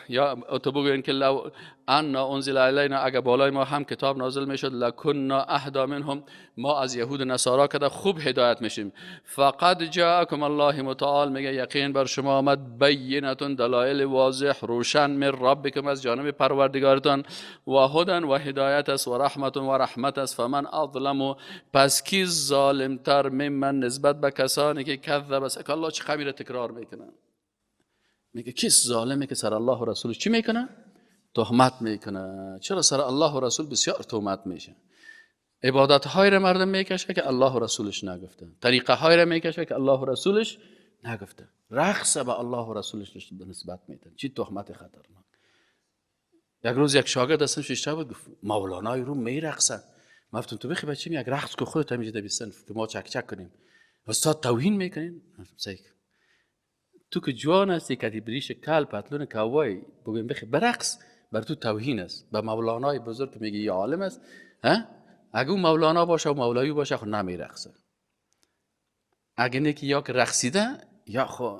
یا اتو بگوین که لو ان انزل علینا، اگر بالای ما هم کتاب نازل میشد، لکنا اهدا منهم، ما از یهود و نصارا که خوب هدایت میشیم. فقد جاءکم الله متعال میگه یقین بر شما آمد بینتون، دلایل واضح روشن من ربکم از جانب پروردگارتان، و هدن و هدایت است، و رحمت و رحمت است. فمن اظلم، پس کی ظالمتر ممن نسبت به کسانی که کذب است. که الله چه خبیر تکرار میکنه، میگه کی ظالمه که سر الله و رسول چی میکنه؟ تهمت میکنه. چرا سر الله و رسول بسیار تهمت میشه؟ عبادت های را مردم میکشه که الله و رسولش نگفته، طریقه های را میکشه که الله و رسولش نگفته، رقص به الله و رسولش نسبت میدن. چی تهمت خطرناک. یک روز یک شاگرد هستم شیشته بود، گفت مولانای رو میرقصن. ما گفتم تو بخی بچیم یک رقص که خودت همیشه دبیستن که ما چک چک کنیم، استاد توهین میکنین. تو که جوان هستی که بریش کل پتلون کوای بگویم بخی برقص، بر تو توهین است. به مولانای بزرگ که میگی عالم است، ها؟ اگه اون مولانا باشه و مولوی باشه خب نمیرقصه. اگه نه که یا که رقصیده یا خو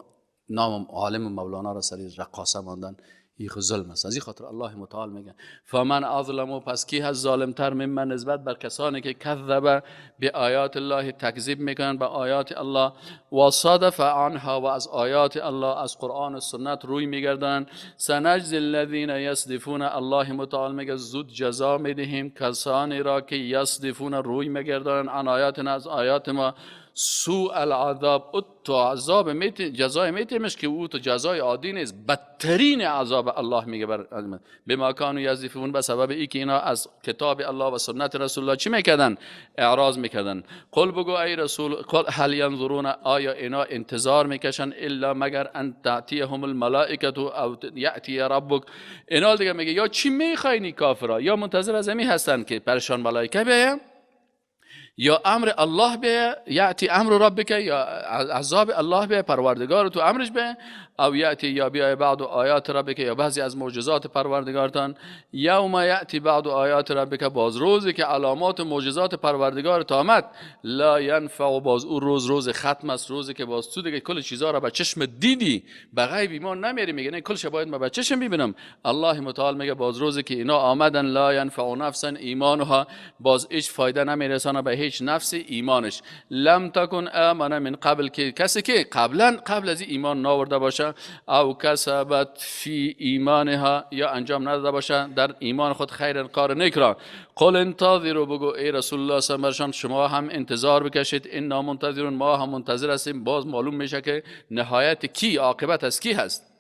نام عالم مولانا را سری رقاصه ماندن، این خو ظلم است. از این خاطر الله متعال میگه فمن اظلم، پس کی هست ظالمتر ممن نسبت بر کسانی که کذب به آیات الله، تکذیب میکنن به آیات الله، و صدف عنها، و از آیات الله از قرآن و سنت روی میگردن. سنجزی الذین یصدفون، الله متعال میگه زود جزا میدهیم کسانی را که یصدفون روی میگردن عن آیاتنا، از آیات ما، سوء العذاب، او تو عذاب میتی، جزای میتیمش که او تو جزای عادی نیست، بدترین عذاب الله میگه بر بما کانوا یصدفون، به سبب ای که اینا از کتاب الله و سنت رسول الله چی میکردن؟ اعراض میکردن. قل بگو ای رسول، قل هل ینظرون، آیا اینا انتظار میکشن الا مگر ان تأتیهم الملائکه او یأتی ربک. اینا دیگه میگه یا چی میخواین کافرا، یا منتظر از امی هستن که پرشان ملائکه بیایم، یا امر الله به یأتی امر ربک، یا عذاب الله به پروردگار تو امرش به، او یأتی یا بیای بعد آیات ربک، یا بعضی از معجزات پروردگارتان. یوم یأتی بعد آیات ربک، باز روزی که علامات و معجزات پروردگار آمد، لا ینفع، باز او روز روز ختم است، روزی که باز تو دیگه کل چیزا را به چشم دیدی، به غیب ایمان نمیری، میگه نه کلش باید من به چشم ببینم. الله متعال میگه باز روزی که اینا آمدن، لا ینفع نفسا ایمانها، باز هیچ فایده نمیرسانه به هیچ نفس ایمانش. لم تکن آمن من قبل، که کسی که قبلا قبل از ایمان ناورده باشه، او کسبت فی ایمانها، یا انجام نداده باشه در ایمان خود خیر کار نیک را. قل انتظروا، بگو ای رسول الله صلی الله علیه و شما هم انتظار بکشید، انا منتظرون، ما هم منتظر هستیم. باز معلوم میشه که نهایت کی، عاقبت از کی هست.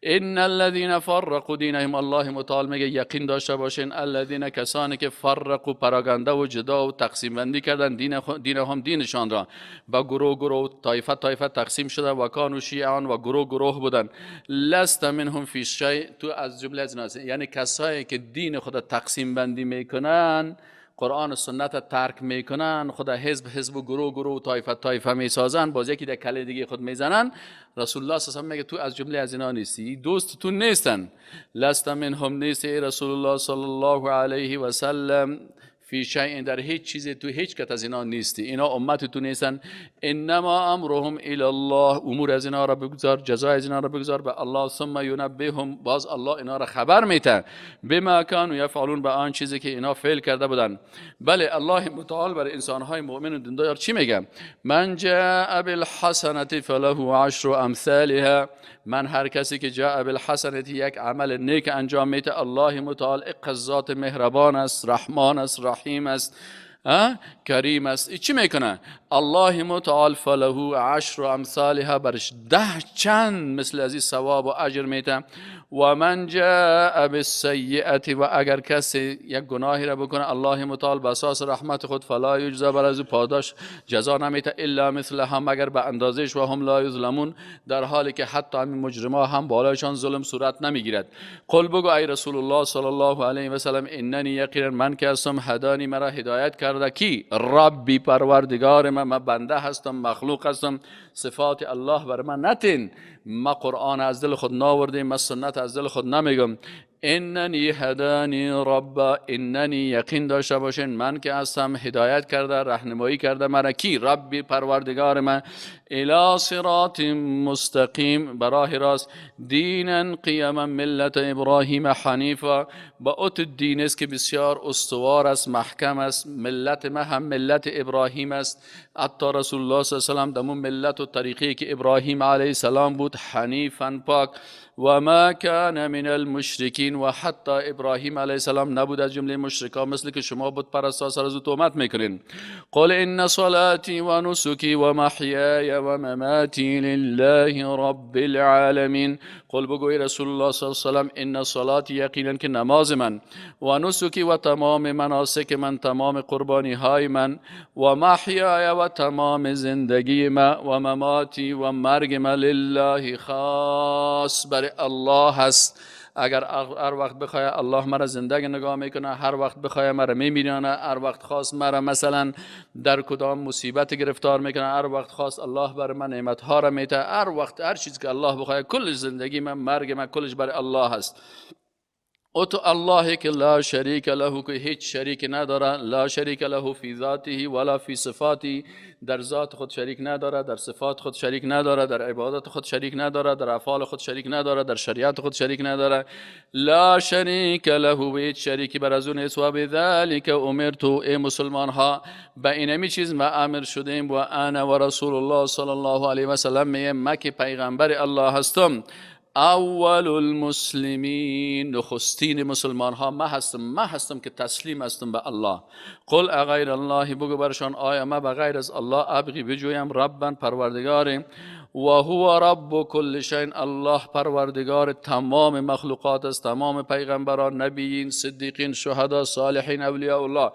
ان الذين فرقوا دینهم، الله متعال میگه یقین داشته باشین الذین، کسانی که فرقوا، پراگنده و جدا و تقسیم بندی کردن دین هم دینشان را با گروه گروه، طایفه طایفه تقسیم شده، و کانوا شیعان، و گروه گروه بودن. لست منهم فی شیء، تو از جمله از اینا، یعنی کسایی که دین خود تقسیم بندی میکنن، قرآن و سنت ترک میکنن، خدا حزب حزب و گروه گروه، طایفه طایفه میسازن، باز یکی در کله دیگه خود میزنن. رسول الله صلی الله علیه و میگه تو از جمله از اینا نیستی، دوست تو نیستن. لست منهم، نیستی ای رسول الله صلی الله علیه و سلم، فی شیء، در هیچ چیزی تو هیچ کس از اینا نیستی، اینا امت تو نیستن. انما امرهم الی الله، امور از اینا را بگذار، جزای از اینا را بگذار به الله. ثم ینبئهم، باز الله اینا را خبر میده بما کانوا یفعلون، به آن چیزی که اینا فعل کرده بودن. بله الله متعال بر انسانهای مؤمن و دیندار چی میگه؟ من جاء بالحسنه فله عشر امثالها، من هر کسی که جاء بالحسنه، یک عمل نیک انجام میده، الله متعال ذات مهربان است، رحمان است، رحیم است، کریم است. چی میکنه؟ الله متعال فله عشر امثالها، برش 10 چند مثل از این ثواب و اجر میده. و من جاء بالسیئه، و اگر کسی یک گناهی را بکنه، الله متعال به اساس رحمت خود فلا یجزا، بر از پاداش جزا نمیده الا مثلها، مگر به اندازش، و هم لا یظلمون، در حالی که حتی همین مجرما هم بالایشان ظلم صورت نمیگیرد. قل بگو ای رسول الله صلی الله علیه و سلم، اننی یقینا من که هستم، هدانی مرا هدایت کرده کی؟ ربی، پروردگار من. من بنده هستم، مخلوق هستم، صفات الله بر من نتین، ما قرآن از دل خود ناوردیم، ما سنت از دل خود نمیگم. اننی هدانی رب، اننی یقین داشته باشین من که هستم هدایت کرده، راهنمایی کرده مرا کی؟ ربی، پروردگار من، الی صراط مستقیم، براه راست، دینا قیما ملت ابراهیم حنیفا، با اوت دین است که بسیار استوار است، محکم است. ملت ما هم ملت ابراهیم است. حتی رسول الله صلی الله علیه و سلم دمون ملت و طریقی که ابراهیم علیه السلام بود، حنیفا پاک. و ما کان من المشرکین، و حتی ابراهیم علیه السلام نبود از جمله مشرکان، مثل که شما بت پرستا سر از او تهمت میکنین. قل ان صلاتي و نسکی و محیای و مماتی لله رب العالمین. قل بگوی رسول الله صلی الله علیه و سلم ان صلاتی، یقینا که نماز من، و نسکی و تمام مناسک من، تمام قربانی های من، و محیای و تمام زندگی من، و مماتی و مرگ من، لله خاص برای الله هست. اگر هر وقت بخواه الله مرا زندگی نگاه میکنه، هر وقت بخواه مرا میمیرانه، هر وقت خواست مرا مثلا در کدام مصیبت گرفتار میکنه، هر وقت خواست الله بر من نعمت ها را میته، هر وقت هر چیز که الله بخواه، کل زندگی من، مرگ من، کلش برای الله هست. او تو الله که لا شریک له، که هیچ شریک نداره، لا شریک له فی ذاته ولا فی صفاته، در ذات خود شریک نداره، در صفات خود شریک نداره، در عبادت خود شریک نداره، در افعال خود شریک نداره، در شریعت خود شریک نداره. لا شریک له، و هیچ شریکی بر از اون نیست. و بذلک امرت، ای مسلمان ها به اینمی چیز ما امر شدیم، و انا و رسول الله صلی الله علیه و سلم، ما که پیغمبر الله هستم، اول المسلمین، نخستین مسلمان ها ما هستم، ما هستم که تسلیم هستم به الله. قل اغیر الله، بگو برشان آیا ما بغیر از الله ابغی بجویم ربا پروردگاریم، و هو رب کل شیء، الله پروردگار تمام مخلوقات است، تمام پیغمبران، نبیین، صدیقین، شهدا، صالحین، اولیاء الله،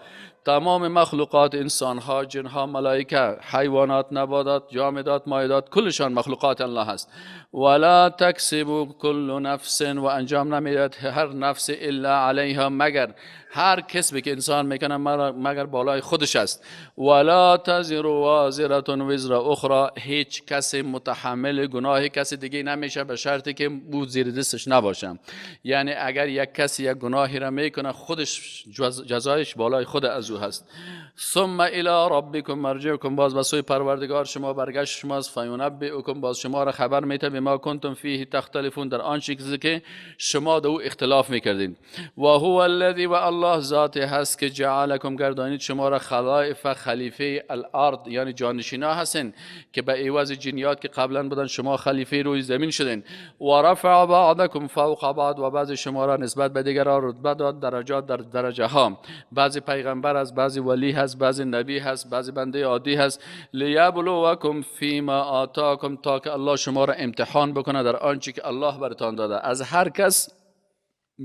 تمام مخلوقات، انسان ها، جن ها، ملائکه، حیوانات، نباتات، جامدات، مایدات، کلشان مخلوقات الله هست. ولا تکسب کل نفس، و انجام نمیدهد هر نفس الا علیها، مگر هر کسبی که انسان میکنه مگر بالای خودش است. ولا تزر وازره وزر اخرى، هیچ کس متحمل گناه کسی دیگه نمیشه به شرطی که بود زیر دستش نباشه. یعنی اگر یک کسی یک گناهی را میکنه، خودش جزایش بالای خود از او هست. ثم الی ربکم مرجعکم، باز به سوی پروردگار شما برگشت شماست. فینبئکم، باز شما را خبر میده بما کنتم فیه تختلفون، در آن چیزی که شما در او اختلاف میکردین. و هو الذی، و الله ذات هست که جعلکم، گردانید شما را خلائف، خلیفه الارض، یعنی جانشینا هستین که به عوض جنیات که قبلا بودن شما خلیفه روی زمین شدین. و رفع بعضکم فوق بعض، و بعض شما را نسبت به دیگران رتبه داد، درجات در درجه ها، بعضی پیغمبر هست، بعضی ولی هست، بعضی نبی هست، بعضی بنده عادی هست. لیبلوکم فیما آتاکم، تا که الله شما را امتحان بکنه در آنچه که الله براتان داده. از هر کس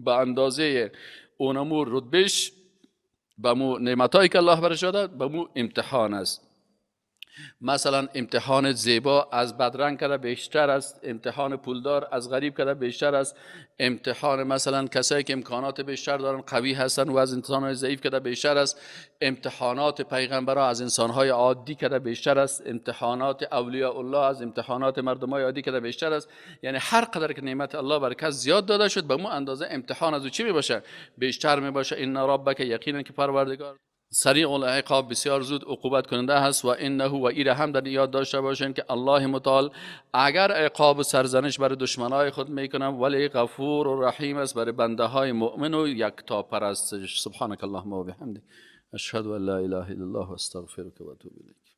به اندازه اونمو رتبهش، به مو نعمتایی که الله برش داده، به مو امتحان است. مثلا امتحان زیبا از بدرنگ کرده بیشتر است، امتحان پولدار از غریب کرده بیشتر است، امتحان مثلا کسایی که امکانات بیشتر دارن قوی هستن و از انسان‌های ضعیف کرده بیشتر است، امتحانات پیغمبرها از انسان‌های عادی کرده بیشتر است، امتحانات اولیاء الله از امتحانات مردم‌های عادی کرده بیشتر است. یعنی هر قدر که نعمت الله بر کس زیاد داده شد، به مو اندازه امتحان از او چی میباشه؟ بیشتر میباشه. ان ربک، یقینا که پروردگار سریع العقاب، بسیار زود عقوبت کننده هست. و انه، و ایره هم در یاد داشته باشین که الله متعال اگر عقاب و سرزنش برای دشمنای خود میکنه، ولی غفور و رحیم است برای بنده های مؤمن و یکتا پرست. سبحانك اللهم و بحمدک، اشهد ان لا اله الا الله و استغفرک و اتوب الیک.